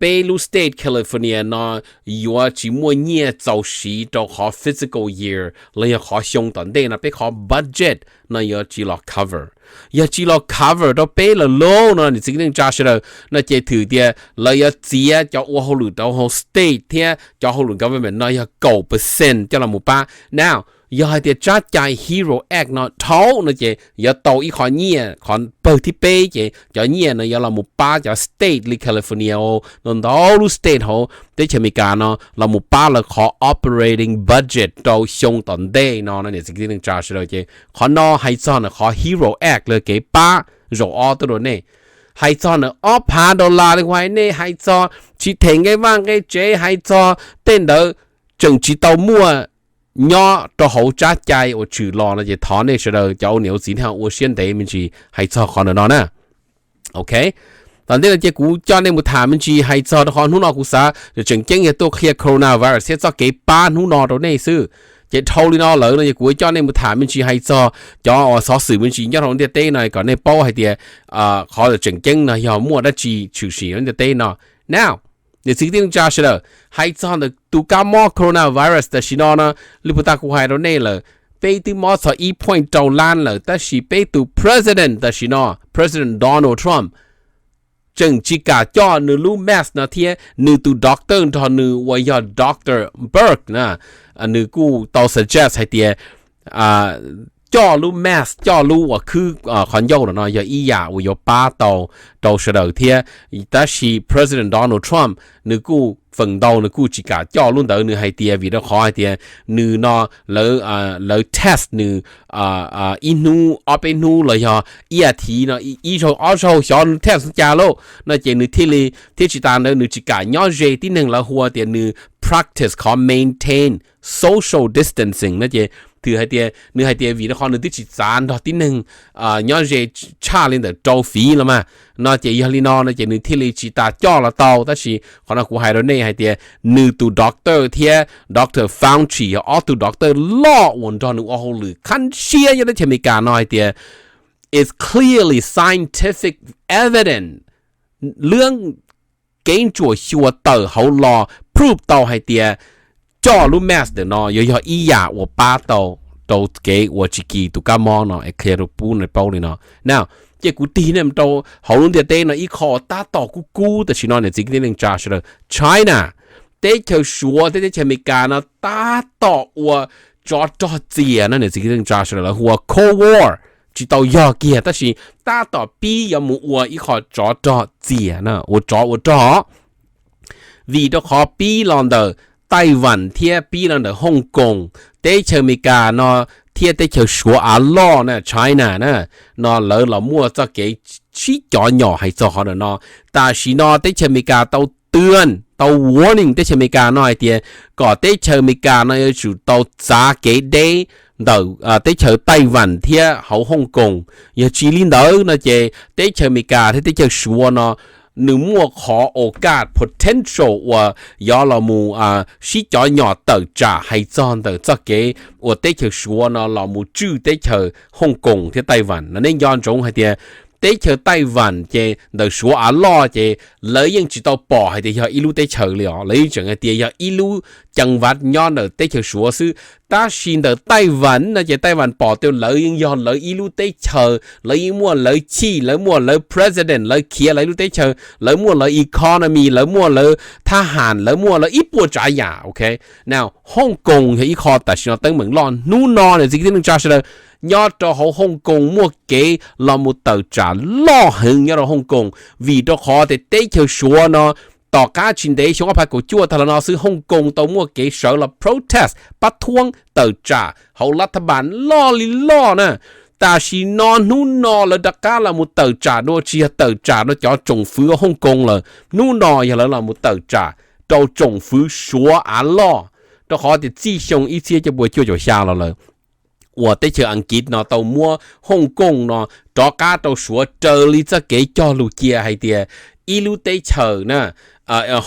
peb lub state California no yuav tsis muaj nyiaj txaus siv rau qhov fiscal year los yog qhov xyoo tom ntej no, peb qhov budget no yuav tsis los cover. Yog tsis los cover rau peb lawm lauj no, niam txiv kwv tij neej tsa sawv daws, no ces thwm tias lawv yuav txiav cov ua hauj lwm rau hauv state thiab cov hauj lwm government no yog kaum percent coj los mus pab. Now, yog hais tias tsab cai HERO Act no dhau no ces yuav tau ib qho nyiaj, qhov pawg thib peb ces cov nyiaj no yuav los mus pab cov state li California, ntau ntau lub state hauv teb chaws Amelikas no los mus pab lawv qhov operating budget rau xyoo tom ntej no no, niam txiv kwv tij neej tsa sawv daws. Ces qhov no hais txog ntawm qhov HERO Act los kev pab zaum ob tuaj rau nej. Hais txog ntawm ob phav dollar li kuv hais nej, hais txog tsis them nqe vaj nqe tsev, hais txog tej ntawd tseem tsis tau muaj nyob rau hauv tsab cai uas tshwm los no ces thov nej sawv daws cov ua niam ua txiv nej ho ua siab ntev me ntsis hais txog qhov ntawm no na. Ok, tom ntej no ces kuv coj nej mus tham me ntsis hais txog rau qhov hnub no kuv xav tseem ceeb yog tuaj qhia coronavirus thiab txoj kev pab hnub no rau nej xwb. Ces dhau li no lawm no ces kuv coj nej mus tham me ntsis hais txog cov uas xov xwm me ntsis nyob rau ntiaj teb no kom nej paub hais tias qhov tseem ceeb no yog muaj dab tsi tshwm sim ntiaj teb no. Now, Niam txiv kwv tij neej tsa sawv daws, hais txog ntawm tus kab mob coronavirus tam sim no no, li puag ta kuv hais rau nej lawm, peb twb mob txog ib point rau lab lawm, tab sis peb tus president tam sim no, President Donald Trump, tseem tsis kam coj nws lub mask no thiab nws tus doctor nrog nws uas yog Doctor Birx na, nws kuj tau suggest hais tias coj lub mask, coj lub uas khwb qhov ncauj no yog ib yam uas yuav pab tau rau sawv daws thiab. Tab sis President Donald Trump nws kuj feem ntau nws kuj tsis kam coj lub ntawd, nws hais tias vim rau qhov hais tias nws no lawv test nws ib hnub ob peb hnub los yog ib as thiv no, ib zaug ob zaug xyov test cas lauj no ces nws thiaj li, thiab tsis tas ntawd nws tsis kam nyob ze tib neeg, lawv hu tias nws practice qhov maintain social distancing no ces nws hais tias, nws hais tias vim rau qhov nws twb tsis txav nrog tib neeg nyob ze tshaj li ntawm rau feet los mas no ces yog li no no ces nws thiaj li tsis tas coj los tau. Tab sis qhov no kuv hais rau nej hais tias nws tus doctor thiab Doctor Fauci yog ob tug doctor loj uas nrog nws ua hauj lwm khab siab nyob teb chaws Amelikas no hais tias it's clearly scientific evidence, lwm kev ntsuam xyuas tawm hauv los prove tau hais tias coj lub mask ntawm no yuav yog ib yam uas pab tau rau kev uas tsis kis tus kab mob no es qhia rau pub nej paub li no na. Ces kuv tig nej rau hauv lub ntiaj teb no ib qho uas tab tom kub kub tam sim no niam txiv kwv tij neej tsa sawv daws, China, teb chaws Suav thiab teb chaws Amelikas no tab tom ua tsov rog txias no niam txiv kwv tij neej tsa sawv daws, lawv hu ua Cold War, tsis tau yog kiag tab sis tab tom pib yuav mus ua ib qho tsov rog txias na, ua tsov ua rog. Vim rau qhov pib los ntawm Taiwan thiab pib los ntawm Hong Kong, teb chaws Amelikas no thiab teb chaws Suav av loj na, China na, no lawv los muaj txoj kev sib cov nyom hais txog qhov ntawm no. Tam sim no teb chaws Amelikas tau twb tau warning teb chaws Amelikas no hais tias kom teb chaws Amelikas no yuav tsum tau txav kev deb ntawm teb chaws Taiwan thiab hauv Hong Kong. Yog tsis li ntawd no ces teb chaws Amelikas thiab teb chaws Suav no nws muaj qhov okaj potential uas yuav los mus sib cov nyom tawm tsam hais txog ntawm txoj kev uas teb chaws Suav no los mus tswj teb chaws Hong Kong thiab Taiwan no. Nej nco ntsoov hais tias teb chaws Taiwan ces ntawm Suav av loj ces lawv yeej tsis tau pom hais tias yog ib lub teb chaws li os, lawv yeej tseem hais tias yog ib lub ceev vaj nyob ntawm teb chaws Suav xwb. Tab sis ntawm Taiwan no ces Taiwan pom tias lawv yeej yog lawv ib lub teb chaws, lawv yeej muaj lawv chij, lawv muaj lawv president, lawv khiav lawv ib lub teb chaws, lawv muaj lawv economy, lawv muaj lawv thab ham, lawv muaj lawv ib puas tsav yam, ok. Now Hong Kong yog ib qho tam sim no teeb meem loj hnub no niam txiv kwv tij neej tsa sawv daws, nyob rau hauv Hong Kong muaj kev los mus tawm tsam loj heev nyob rau Hong Kong, vim rau qhov tias teb chaws Suav no tom qab tsis ntev xyoo ob phav kaum cuaj tag los no xwb Hong Kong tau muaj kev sawv los protest pab thuab tawm tsam hauv lav thab npas loj li loj na. Tam sim no hnub no lawv rov qab los mus tawm tsam dua tsis yog tawm tsam rau cov tsoom fwv Hong Kong lawm, hnub no yog lawv los mus tawm tsam rau tsoom fwv Suav av loj, rau qhov tias txij xyoo ib txhiab cuaj pua cuaj caum xya los lawm uas teb chaws Askiv no tau muab Hong Kong no rov qab rau Suav raws li txoj kev cog lus cia hais tias ib lub teb chaws na,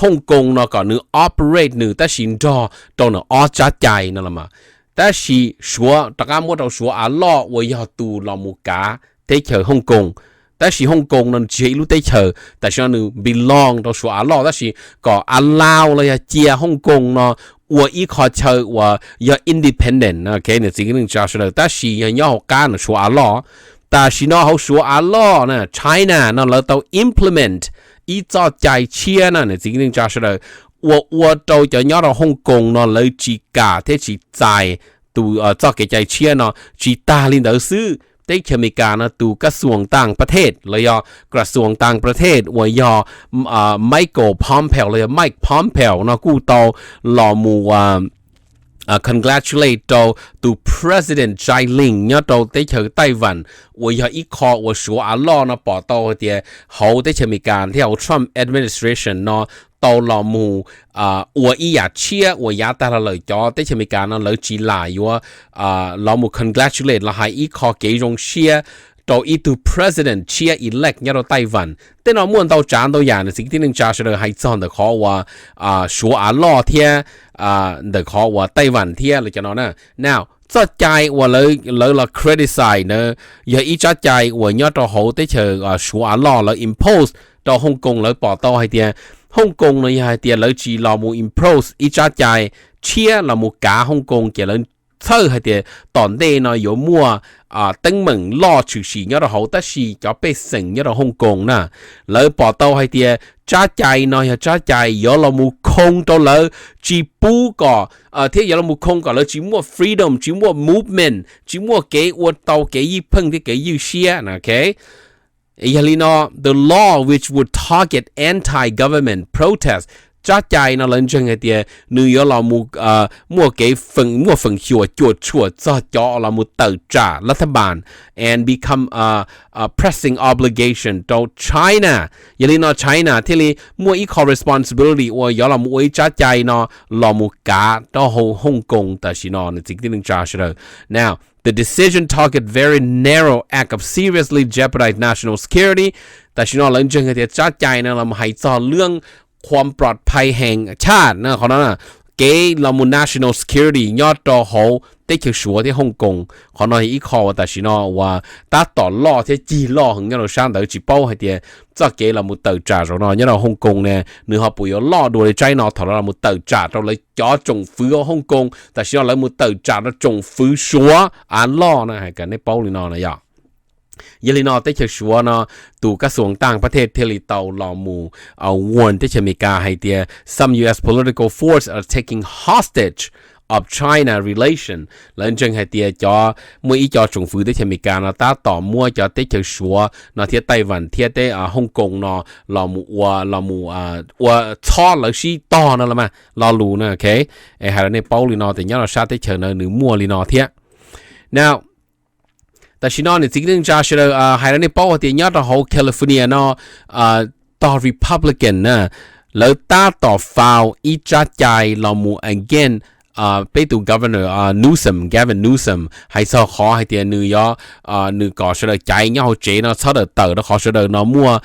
Hong Kong no kom nws operate nws tab sis nrog rau nws ob tsab cai no los mas. Tab sis Suav rov qab muab rau Suav av loj uas yog tus los mus kav teb chaws Hong Kong. Tab sis Hong Kong no nws tsis yog ib lub teb chaws, tam sim no nws belong rau Suav av loj, tab sis kom allow los yog cia Hong Kong no ua ib qho chaw uas yog independent, ok, niam txiv kwv tij neej tsa sawv daws, tab sis yog nyob hauv qab nws Suav av loj. Tam sim no hauv Suav av loj na, China no lawv tau implement ib txoj cai tshiab na niam txiv kwv tij neej tsa sawv daws, uas ua rau cov nyob rau Hong Kong no lawv tsis kam thiab tsis txais tus txoj kev cai tshiab no. Tsis tas li ntawd xwb, teb chaws Amelikas no tus kas xuas tas pas thej los yog kas xuas tas pas thej uas yog Michael Pompeo los yog Mike Pompeo no kuj tau los mus congratulate rau tus President Tsai Ing-wen nyob rau teb chaws Taiwan, uas yog ib qho uas Suav av loj no pom tau hais tias hauv teb chaws Amelikas thiab hauv Trump administration no tau los mus ua ib yam tshiab uas yav tag los lawm cov teb chaws Amelikas no lawv tsis lam yuav los mus congratulate los hais ib qho kev zoo siab rau ib tug president tshiab elect nyob rau Taiwan. Tej no muaj ntau tsav ntau yam niam txiv kwv tij neej tsa sawv daws hais txog ntawm qhov uas Suav av loj thiab ntawm qhov uas Taiwan thiab los cov no na. Now txoj cai uas lawv los criticize na yog ib tsab cai uas nyob rau hauv teb chaws Suav av loj lawv impose rau Hong Kong, lawv pom tau hais tias Hong Kong no yog hais tias lawv tsis los mus impose ib tsab cai tshiab los mus kav Hong Kong ces lawv txhawj hais tias tom ntej no yuav muaj teeb meem loj tshwm sim nyob rau hauv, tab sis cov pej xeem nyob rau Hong Kong na, lawv pom tau hais tias tsab cai no yog tsab cai yuav los mus khoo rau lawv tsis pub kom, thiab yuav los mus khoo kom lawv tsis muaj freedom, tsis muaj movement, tsis muaj kev ua tau kev ywj pheej thiab kev ywj siab na, ok. Yog li no, the law which would target anti-government protest, tsab cai no lawv ntseeg hais tias nws yuav los mus muaj kev, muaj feem xyuam cuam tshuam txog cov los mus tawm tsam lav thab npas and become pressing obligation rau China. Yog li no China thiaj li muaj ib qho responsibility uas yuav los mus ua ib tsab cai no los mus kav rau hauv Hong Kong tam sim no, nws txiv kwv tij neej tsa sawv daws. Now, the decision target very narrow act of seriously jeopardize national security. Tam sim no lawv ntseeg hais tias tsab cai no los mus hais txog lub khuam pov phai heev chaj na, qhov no kev los mus national security nyob rau hauv teb chaws Suav thiab Hong Kong. Qhov no yog ib qho uas tam sim no uas tab tom loj thiab cig loj heev nyob rau sab ntawd, tsis paub hais tias txoj kev los mus tawm tsam zaum no nyob rau Hong Kong ne nws ho puas yuav loj dua li tsab no thaum lawv los mus tawm tsam rau lawv cov tsoom fwv Hong Kong, tam sim no lawv mus tawm tsam rau tsoom fwv Suav av loj na, hais kom nej paub li no na yog. Yog li no teb chaws Suav no tus kab xuas taj pas thej thiaj li tau los mus warn teb chaws Amelikas hais tias some U S political force are taking hostage of China relation. Lawv ntseeg hais tias cov, muaj ib co tsoom fwv teb chaws Amelikas no tab tom muab cov teb chaws Suav no thiab Taiwan thiab teb Hong Kong no los mus ua, los mus ua txhob lawv sib tog no los mas lo lus na, ok. Es hais rau nej paub li no tias nyob rau sab teb chaws na nws muaj li no thiab. Now, tam sim no niam txiv kwv tij neej tsa sawv daws, hais rau nej paub hais tias nyob rau hauv California no tog Republican na, lawv tab tom file ib tsab cai los mus against peb tus Governor Newsom, Gavin Newsom, hais txog qhov hais tias nws yuav, nws kom sawv daws caiv nyob hauv tsev no txhob tawm tawm rau qhov sawv daws no muaj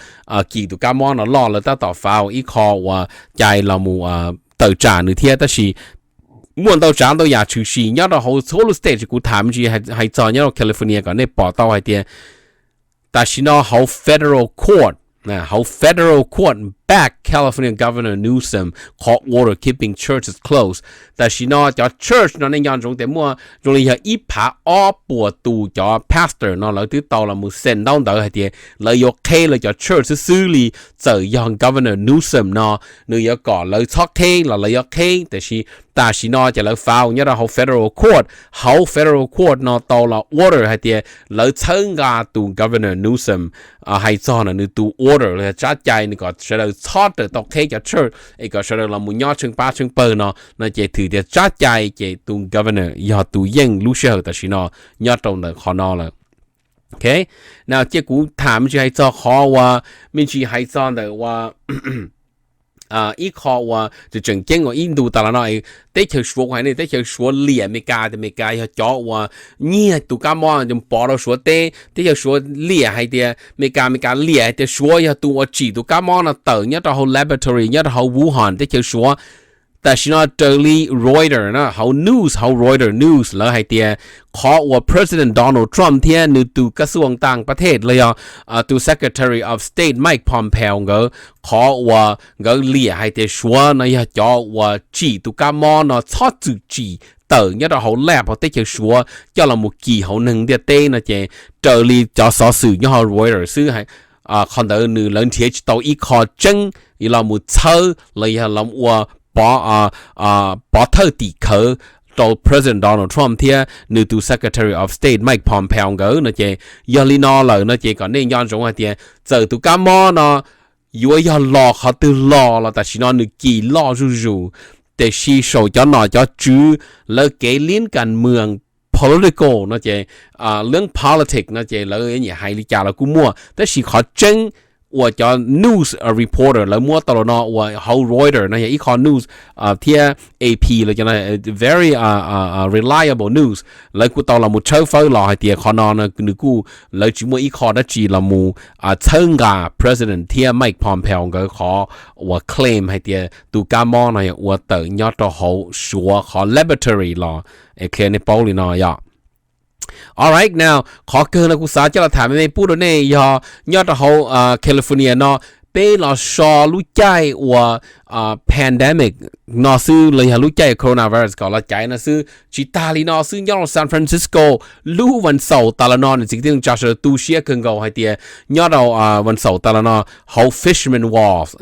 kis tus kab mob no loj. Lawv tab tom file ib qho uas cai los mus tawm tsam nws thiab, tab sis muaj ntau tsav ntau yam tshwm sim nyob rau hauv txhua lub state, kuv tham me ntsis hais txog nyob rau California kom nej pom tau hais tias tam sim no hauv federal court, hauv federal court back California Governor Newsom qhov order keeping churches closed. Tam sim no cov church no nej nco ntsoov tias muaj zoo li yog ib phav ob puas tus cov pastor no lawv twb tau los mus send ntaub ntawv hais tias lawv yuav qheb lawv cov church xwb xwb li. Txawm yog Governor Newsom no nws yuav kom lawv txhob qheb los lawv yuav qheb, tiam sis tam sim no ces lawv file nyob rau hauv federal court. Hauv federal court no tau los order hais tias lawv txhawb nqa tus Governor Newsom, hais txog no nws tus order los yog tsab cai nws kom sawv daws txhob raws tau qheb cov church es kom sawv daws los mus nyob tsheej pab tsheej pawg no, no ces thwm tias tsab cai ces tus Governor yog tus yeej lub sij hawm tam sim no nyob rau ntawm qhov no lawm. Ok, na cia kuv tham me ntsis hais txog qhov uas, me ntsis hais txog ntawm uas ib qho uas tseem tseem ceeb uas ib ntu tas los no, teb chaws Suav, kuv hais nej, teb chaws Suav liam Amelikas tias Amelikas yog cov uas nyiag tus kab mob pov rau Suav teb. Teb chaws Suav liam hais tias Amelikas, Amelikas liam hais tias Suav yog tus uas tsim tus kab mob no tawm nyob rau hauv laboratory nyob rau hauv Wuhan teb chaws Suav. Tam sim no raws li Reuters na, hauv news, hauv Reuters news lawv hais tias qhov uas President Donald Trump thiab nws tus kab xuas taj pas thej los yog tus Secretary of State Mike Pompeo nkawd, qhov uas nkawd liam hais tias Suav no yog cov uas tsim tus kab mob no txhob txwm tsim tawm nyob rau hauv lab hauv teb chaws Suav coj los mus kis hauv neeg ntiaj teb no ces raws li cov xov xwm nyob hauv Reuters xwb, qhov ntawd nws lawv nrhiav tsis tau ib qho tseeb los mus txhawb los yog los ua pov thawj tim khawv rau President Donald Trump thiab nws tus Secretary of State Mike Pompeo nkawd no ces, yog li no lawm no ces kom nej nco ntsoov hais tias txawm tus kab mob no yuav yog los qhov twg los los tam sim no nws kis loj zuj zus, tiam sis saum cov nom cov tswv lawv kev lib kas mwm political no ces, lawv politics no ces lawv nyiam hais li cas los kuj muaj, tab sis qhov tseeb uas cov news reporter lawv muab tau los no uas hauv Reuters no yog ib qho news thiab A P los cov no very reliable news, lawv kuj tau los mus tshawb fawb los hais tias qhov no nws kuj, lawv tsis muaj ib qho dab tsi los mus txhawb nqa President thiab Mike Pompeo nkawd qhov uas claim hais tias tus kab mob no yog ua tawm nyob rau hauv Suav qhov laboratory los, es qhia nej paub li no yog. All right, now, qhov kawg no kuv xav coj los tham me me pub rau nej yog nyob rau hauv California no, peb los so lub caij uas pandemic no xwb los yog lub caij coronavirus kom los caiv no xwb. Tsis tas li no xwb, nyob rau San Francisco lub vas xaum tas los no, niam txiv kwv tij neej tsa sawv daws tu siab kawg nkaus hais tias nyob rau vas xaum tas los no hauv Fisherman Wharf,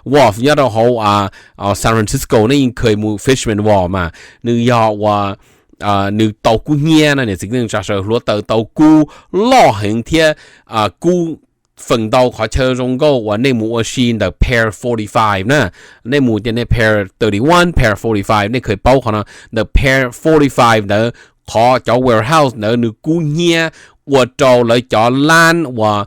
Wharf nyob rau hauv San Francisco, nej yeej kheev mus Fisherman Wharf mas nws yog uas nws tau kub hnyiab no, niam txiv kwv tij neej tsa sawv daws, hluav taws tau kub loj heev thiab kub feem ntau qhov chaw zoo nkauj uas nej mus ua si ntawm Pier forty five na. Nej mus tias nej Pier thirty one, Pier forty five, nej kheev paub qhov no, ntawm Pier forty five ntawd qhov cov warehouse ntawd nws kub hnyiab ua rau lawv cov lab uas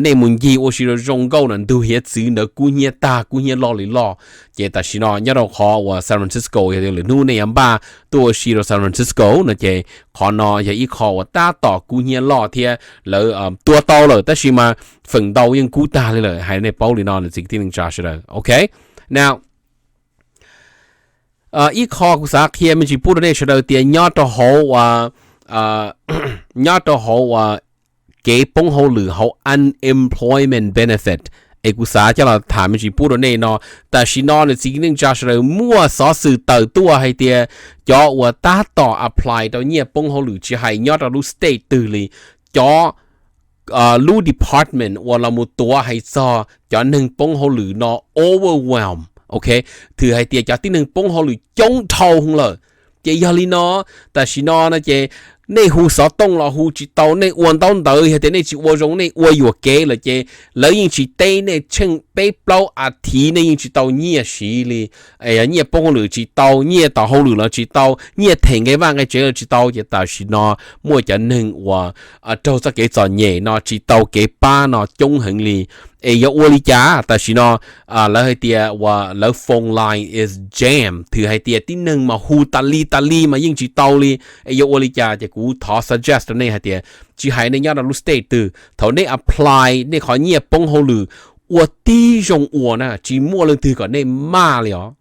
nej mus ncig ua si rau zoo nkauj no ntug hiav txwv ntawd kub hnyiab tag, kub hnyiab loj li loj. Ces tam sim no nyob rau qhov uas San Francisco, yog tias lwm hnub nej yuav npaj tuaj ua si rau San Francisco no ces qhov no yog ib qho uas tab tom kub hnyiab loj thiab lawv tua tau lawm tab sis mas feem ntau yeej kub tag li lawm, hais nej paub li no niam txiv kwv tij neej tsa sawv daws. Ok, now ib qho kuv xav qhia me ntsis pub rau nej sawv daws tias nyob rau hauv nyob rau hauv kev poob hauj lwm hauv unemployment benefit, es kuv xav coj los tham me ntsis pub rau nej no. Tam sim no niam txiv kwv tij neej tsa sawv daws muaj xov xwm tawm tuaj hais tias cov uas tab tom apply rau nyiaj poob hauj lwm tsis hais nyob rau lub state twg li, cov lub department uas los mus tuav hais txog cov neeg poob hauj lwm no overwhelm, ok, thwm hais tias cov tib neeg poob hauj lwm coob dhau lawm. Ces yog li no, tam sim no no ces nej hu xov tooj los hu tsis tau, nej ua ntaub ntawv yog tias nej tsis ua zoo, nej ua yuam kev lawm ces lawv yeej tsis teb nej tsheej peb plaub a thiv, nej yeej tsis tau nyiaj siv li. Nyiaj poob hauj lwm tsis tau, nyiaj tom hauj lwm los tsis tau, nyiaj them nqe vaj nqe tsev los tsis tau, ces tam sim no muaj cov neeg uas raug txoj kev txom nyem no tsis tau kev pab no coob heev li. Es yuav ua li cas tam sim no? Lawv hais tias uas lawv phone line is jammed, thwm hais tias tib neeg mas hu tas li tas li mas yeej tsis tau li. Es yuav ua li cas? Ces kuv thov suggest rau nej hais tias tsis hais nej nyob rau lub state twg, thaum nej apply nej qhov nyiaj poob hauj lwm, ua tib zoo ua na, tsis muaj leej twg kom nej maj li os.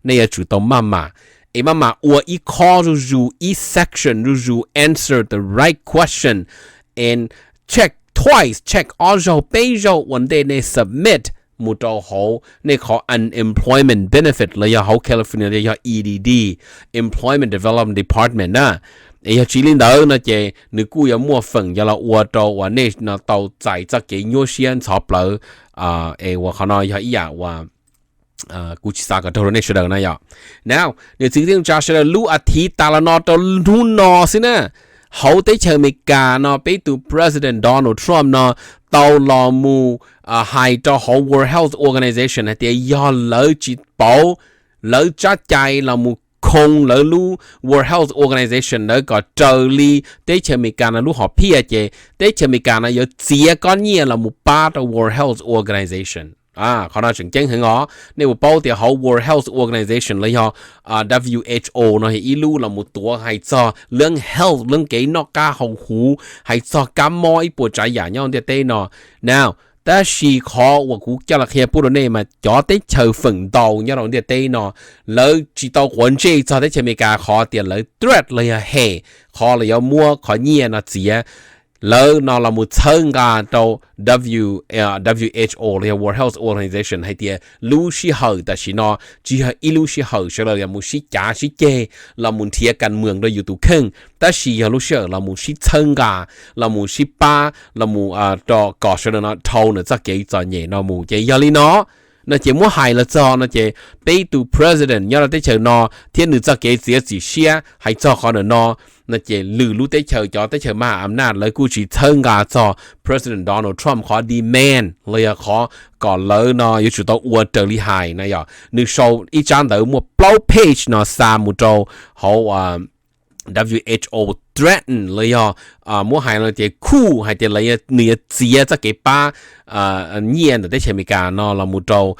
Nej yuav tsum tau maj mam, es maj mam ua ib qho zuj zus, ib section zuj zus, answer the right question and check twice, check ob zaug peb zaug ua ntej nej submit mus rau hauv nej qhov unemployment benefit los yog hauv California yog E D D, Employment Development Department na. Es yog tsis li ntawd no ces nws kuj yuav muaj feem yuav los ua rau uas nej no tau txais txoj kev nyuaj siab ntxhov plawv. Es uas qhov no yog ib yam uas kuv tsis xav kom raug rau nej sawv daws na yom. Now niam txiv kwv tij neej tsa sawv daws, lub a thiv tas los no rau hnub no xwb na, hauv teb chaws Amelikas no peb tus President Donald Trump no tau los mus hais rau hauv World Health Organization hais tias yog lawv tsis pauv lawv tsab cai los mus khoo lawv lub World Health Organization ntawd kom raws li teb chaws Amelikas no lub hom phiaj ces teb chaws Amelikas no yuav txiav kob nyiaj los mus pab rau World Health Organization. Qhov no tseem ceeb heev os. Nej puas paub tias hauv World Health Organization los yog W H O no yog ib lub los mus tuav hais txog leej health, leej kev noj qab haus huv, hais txog kab mob ib puas tsav yam nyob ntiaj teb no. Now tab sis qhov uas kuv coj los qhia pub rau nej mas cov teb chaws feem ntau nyob rau ntiaj teb no lawv tsis tau quav ntsej txog teb chaws Amelikas qhov tias lawv threat los yog hem qhov lawv yuav muab qhov nyiaj no txiav. Lawv no los mus txhawb nqa rau W H O los yog World Health Organization hais tias lub sij hawm tam sim no tsis yog ib lub sij hawm sawv daws yuav mus sib cav sib ceg los mus nrhiav kas mws rau yus tus kheej, tab sis yog lub sij hawm los mus sib txhawb nqa, los mus sib pab, los mus kom sawv daws no dhau ntawm txoj kev txom nyem no mus. Ces yog li no, no ces muab hais los txog no ces peb tus president nyob rau teb chaws no thiab nws txoj kev txiav txim siab hais txog qhov ntawm no, no ces lwm lub teb chaws, cov teb chaws maj am naj, lawv kuj tsis txhawb nqa txog President Donald Trump qhov demand los yog qhov kom lawv no yuav tsum tau ua raws li hais na yom. Nws sau ib tsab ntawv muaj plaub page no xa mus rau hauv W H O threaten los yog muab hais no ces khuj hais tias nws yuav txiav txoj kev pab nyiaj ntawm teb chaws Amelikas no los mus rau,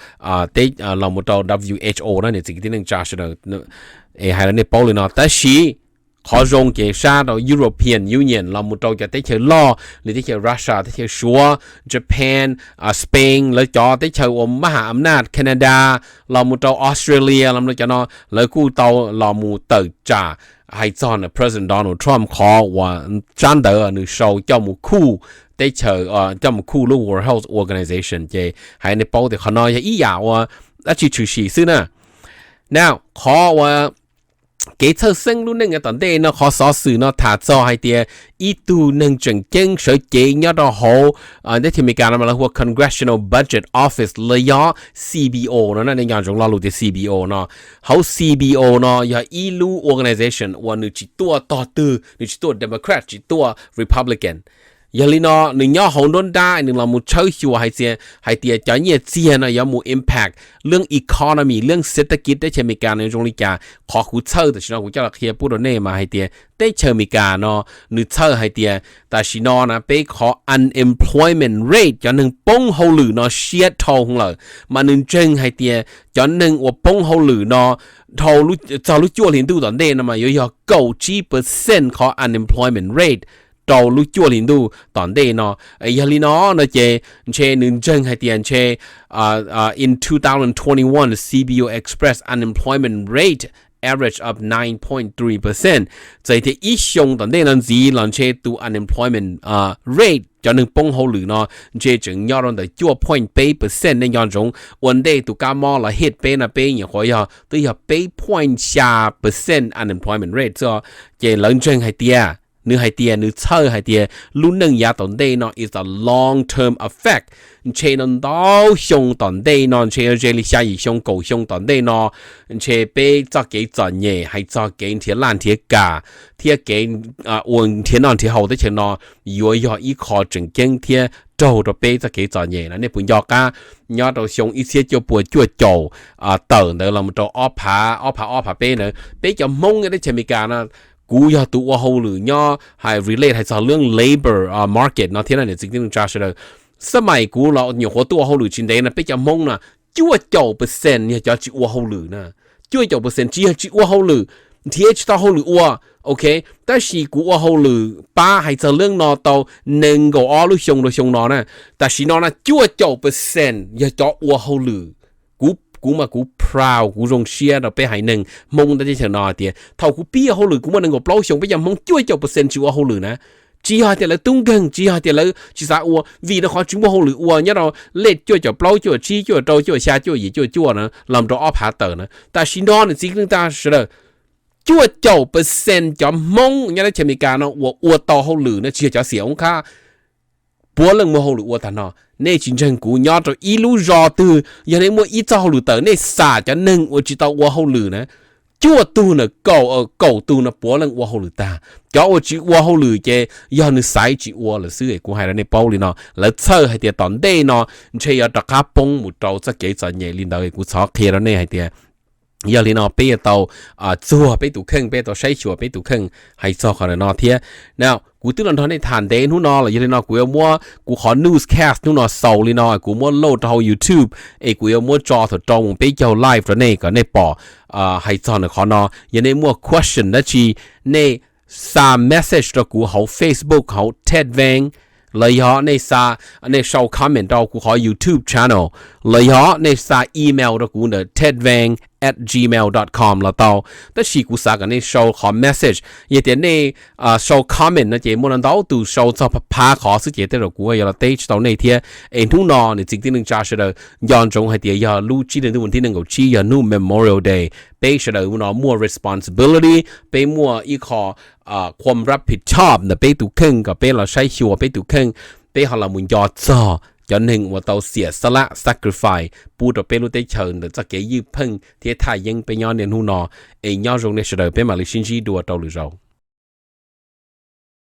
los mus rau W H O na, niam txiv kwv tij neej tsa sawv daws. Es hais rau nej paub li no, tab sis qhov zoo ces sab rau European Union los mus rau cov teb chaws loj li teb chaws Russia, teb chaws Suav, Japan, Spain, lawv cov teb chaws uas maj am naj, Canada, los mus rau Australia, los mus rau cov no lawv kuj tau los mus tawm tsam hais txog President Donald Trump qhov uas tsab ntawv nws sau coj mus khuj teb chaws coj mus khuj lub World Health Organization ces hais nej paub tias qhov no yog ib yam uas dab tsi tshwm sim xwb na. Now qhov uas kev txhawj xeeb lub neej yav tom ntej no qhov xov xwm no tham txog hais tias ib tug neeg tseem ceeb sawv cev nyob rau hauv teb chaws Amelikas no mas lawv hu ua Congressional Budget Office los yog C B O no, nej nco ntsoov lo lus tias C B O no. Hauv C B O no yog ib lub organization uas nws tsis tuaj tog twg, nws tsis tuaj Democrat tsis tuaj Republican. Yog li no nws nyob hauv nruab nrab nws los mus tshawb xyuas hais tias, hais tias cov nyiaj txiag no yuav mus impact lub economy, lub xev thab kiv teb chaws Amelikas no zoo li cas. Qhov kuv txhawj tam sim no kuv coj los qhia pub rau nej mas hais tias teb chaws Amelikas no nws txhawj hais tias tam sim no na peb qhov unemployment rate, cov neeg poob hauj lwm no siab dhau lawm, mas nws ntseeg hais tias cov neeg uas poob hauj lwm no dhau txog lub cuaj hli ntuj tom ntej no mas yuav yog kaum tsib percent qhov unemployment rate rau lub cuaj hli ntuj tom ntej no. Yog li no no ces ntshe nws ntseeg hais tias ntshe in two thousand twenty-one, C B O express unemployment rate average of nine point three percent. Txawm tias ib xyoo tom ntej no ntxiv los ntshe tus unemployment rate, cov neeg poob hauj lwm no ntshe tseem nyob rau ntawm cuaj point peb percent. Nej nco ntsoov ua ntej tus kab mob los hit peb no peb nyuam qhuav yog twb yog peb point xya percent unemployment rate xwb. Ces lawv ntseeg hais tias, nws hais tias nws txhawj hais tias lub neej yav tom ntej no is a long term effect. Ntshe no ntau xyoo tom ntej no, ntshe yuav ze li xya yim xyoo kaum xyoo tom ntej no, ntshe peb txoj kev txom nyem hais txog kev nrhiav laj nrhiav kam thiab kev ua nrhiav noj nrhiav haus teb chaws no yuav yog ib qho tseem ceeb thiab raug rau peb txoj kev txom nyem no. Nej puas nco qab nyob rau xyoo ib txhiab cuaj puas cuaj caum tawm ntawd los rau ob phav, ob phav ob phav peb ntawd, peb cov Hmoob nyob teb chaws Amelikas no, kuv yog tus ua hauj lwm nyob hais relate hais txog lub labor market no thiab na niam txiv kwv tij neej tsa sawv daws. Xab mais kuv los nyuam qhuav tuaj ua hauj lwm tsis ntev no peb cov Hmoob no cuaj caum percent yog cov tsis ua hauj lwm na. Cuaj caum percent tsis yog tsis ua hauj lwm, nrhiav tsis tau hauj lwm ua, ok, tab sis kuv ua hauj lwm pab hais txog lub no tau nees nkaum ob lub xyoo rau xyoo no na. Tam sim no na cuaj caum percent yog cov ua hauj lwm. Kuv, kuv mas kuv proud, kuv zoo siab rau peb haiv neeg Hmoob nyob teb chaws no tias thaum kuv pib ua hauj lwm kuv muaj nees nkaum plaub xyoo, peb cov Hmoob cuaj caum percent tsis ua hauj lwm na. Tsis yog tias lawv tub nkeeg, tsis yog tias lawv tsis xav ua, vim rau qhov tsis muaj hauj lwm ua nyob rau lej cuaj caum plaub, cuaj caum tsib, cuaj caum rau, cuaj caum xya, cuaj caum yim, cuaj caum cuaj na los rau ob phav tawm na. Tam sim no niam txiv kwv tij neej tsa sawv daws, cuaj caum percent cov Hmoob nyob teb chaws Amelikas no uas ua tau hauj lwm no tsis yog cov xiam oob qhab. Puav leej muaj hauj lwm ua tag no. Nej tsis ntseeg kuv, nyob rau ib lub zos twg yog nej muaj ib txoj hauj lwm tawm nej xam cov neeg uas tsis tau ua hauj lwm na, cuaj tug na, kaum, kaum tug no puav leej ua hauj lwm tag. Cov uas tsis ua hauj lwm ces yog nws xaiv tsis ua lawm xwb. Kuv hais rau nej paub li no, lawv txhawj hais tias tom ntej no ntshe yuav rov qab poob mus rau txoj kev txom nyem li ntawd. Kuv thov qhia rau nej hais tias yog li no peb yuav tau txuag peb tus kheej, peb yuav tau saib xyuas peb tus kheej hais txog qhov no thiab. Now kuv twb los nrog nej tham ntev hnub no los yog li no kuv yuav muab kuv qhov newscast hnub no xaus li no, kuv muab load rau hauv YouTube es kuv yuav muab tso thaum rau mus peb caug live rau nej kom nej pom hais txog nws qhov no. Yog nej muaj question dab tsi, nej xa message rau kuv hauv Facebook hauv Ted Vang, los yog nej xa, nej sau comment rau kuv qhov YouTube channel, los yog nej xa email rau kuv ntawm tedvang at gmail dot com los tau. Tab sis kuv xav kom nej sau qhov message. Yog tias nej sau comment no ces muaj ntau tus sau txog phav qhov xwb ces tej zaum kuv yuav los teb tsis tau nej thiab. Es hnub no niam txiv kwv tij neej tsa sawv daws nco ntsoov hais tias yog lub tsib hli ntuj vas thib nees nkaum tsib yog hnub Memorial Day. Peb sawv daws no muaj responsibility, peb muaj ib qho khuam rab phi chob ntawm peb tus kheej kom peb los saib xyuas peb tus kheej, peb ho los mus nco txog cov neeg uas tau xiam xab laj sacrifice pub rau peb lub teb chaws ntawm txoj kev ywj pheej thiab thaj yeeb peb nyob niaj hnub no. Es nyob zoo nej sawv daws, peb mam li sib ntsib dua rau lwm zaus.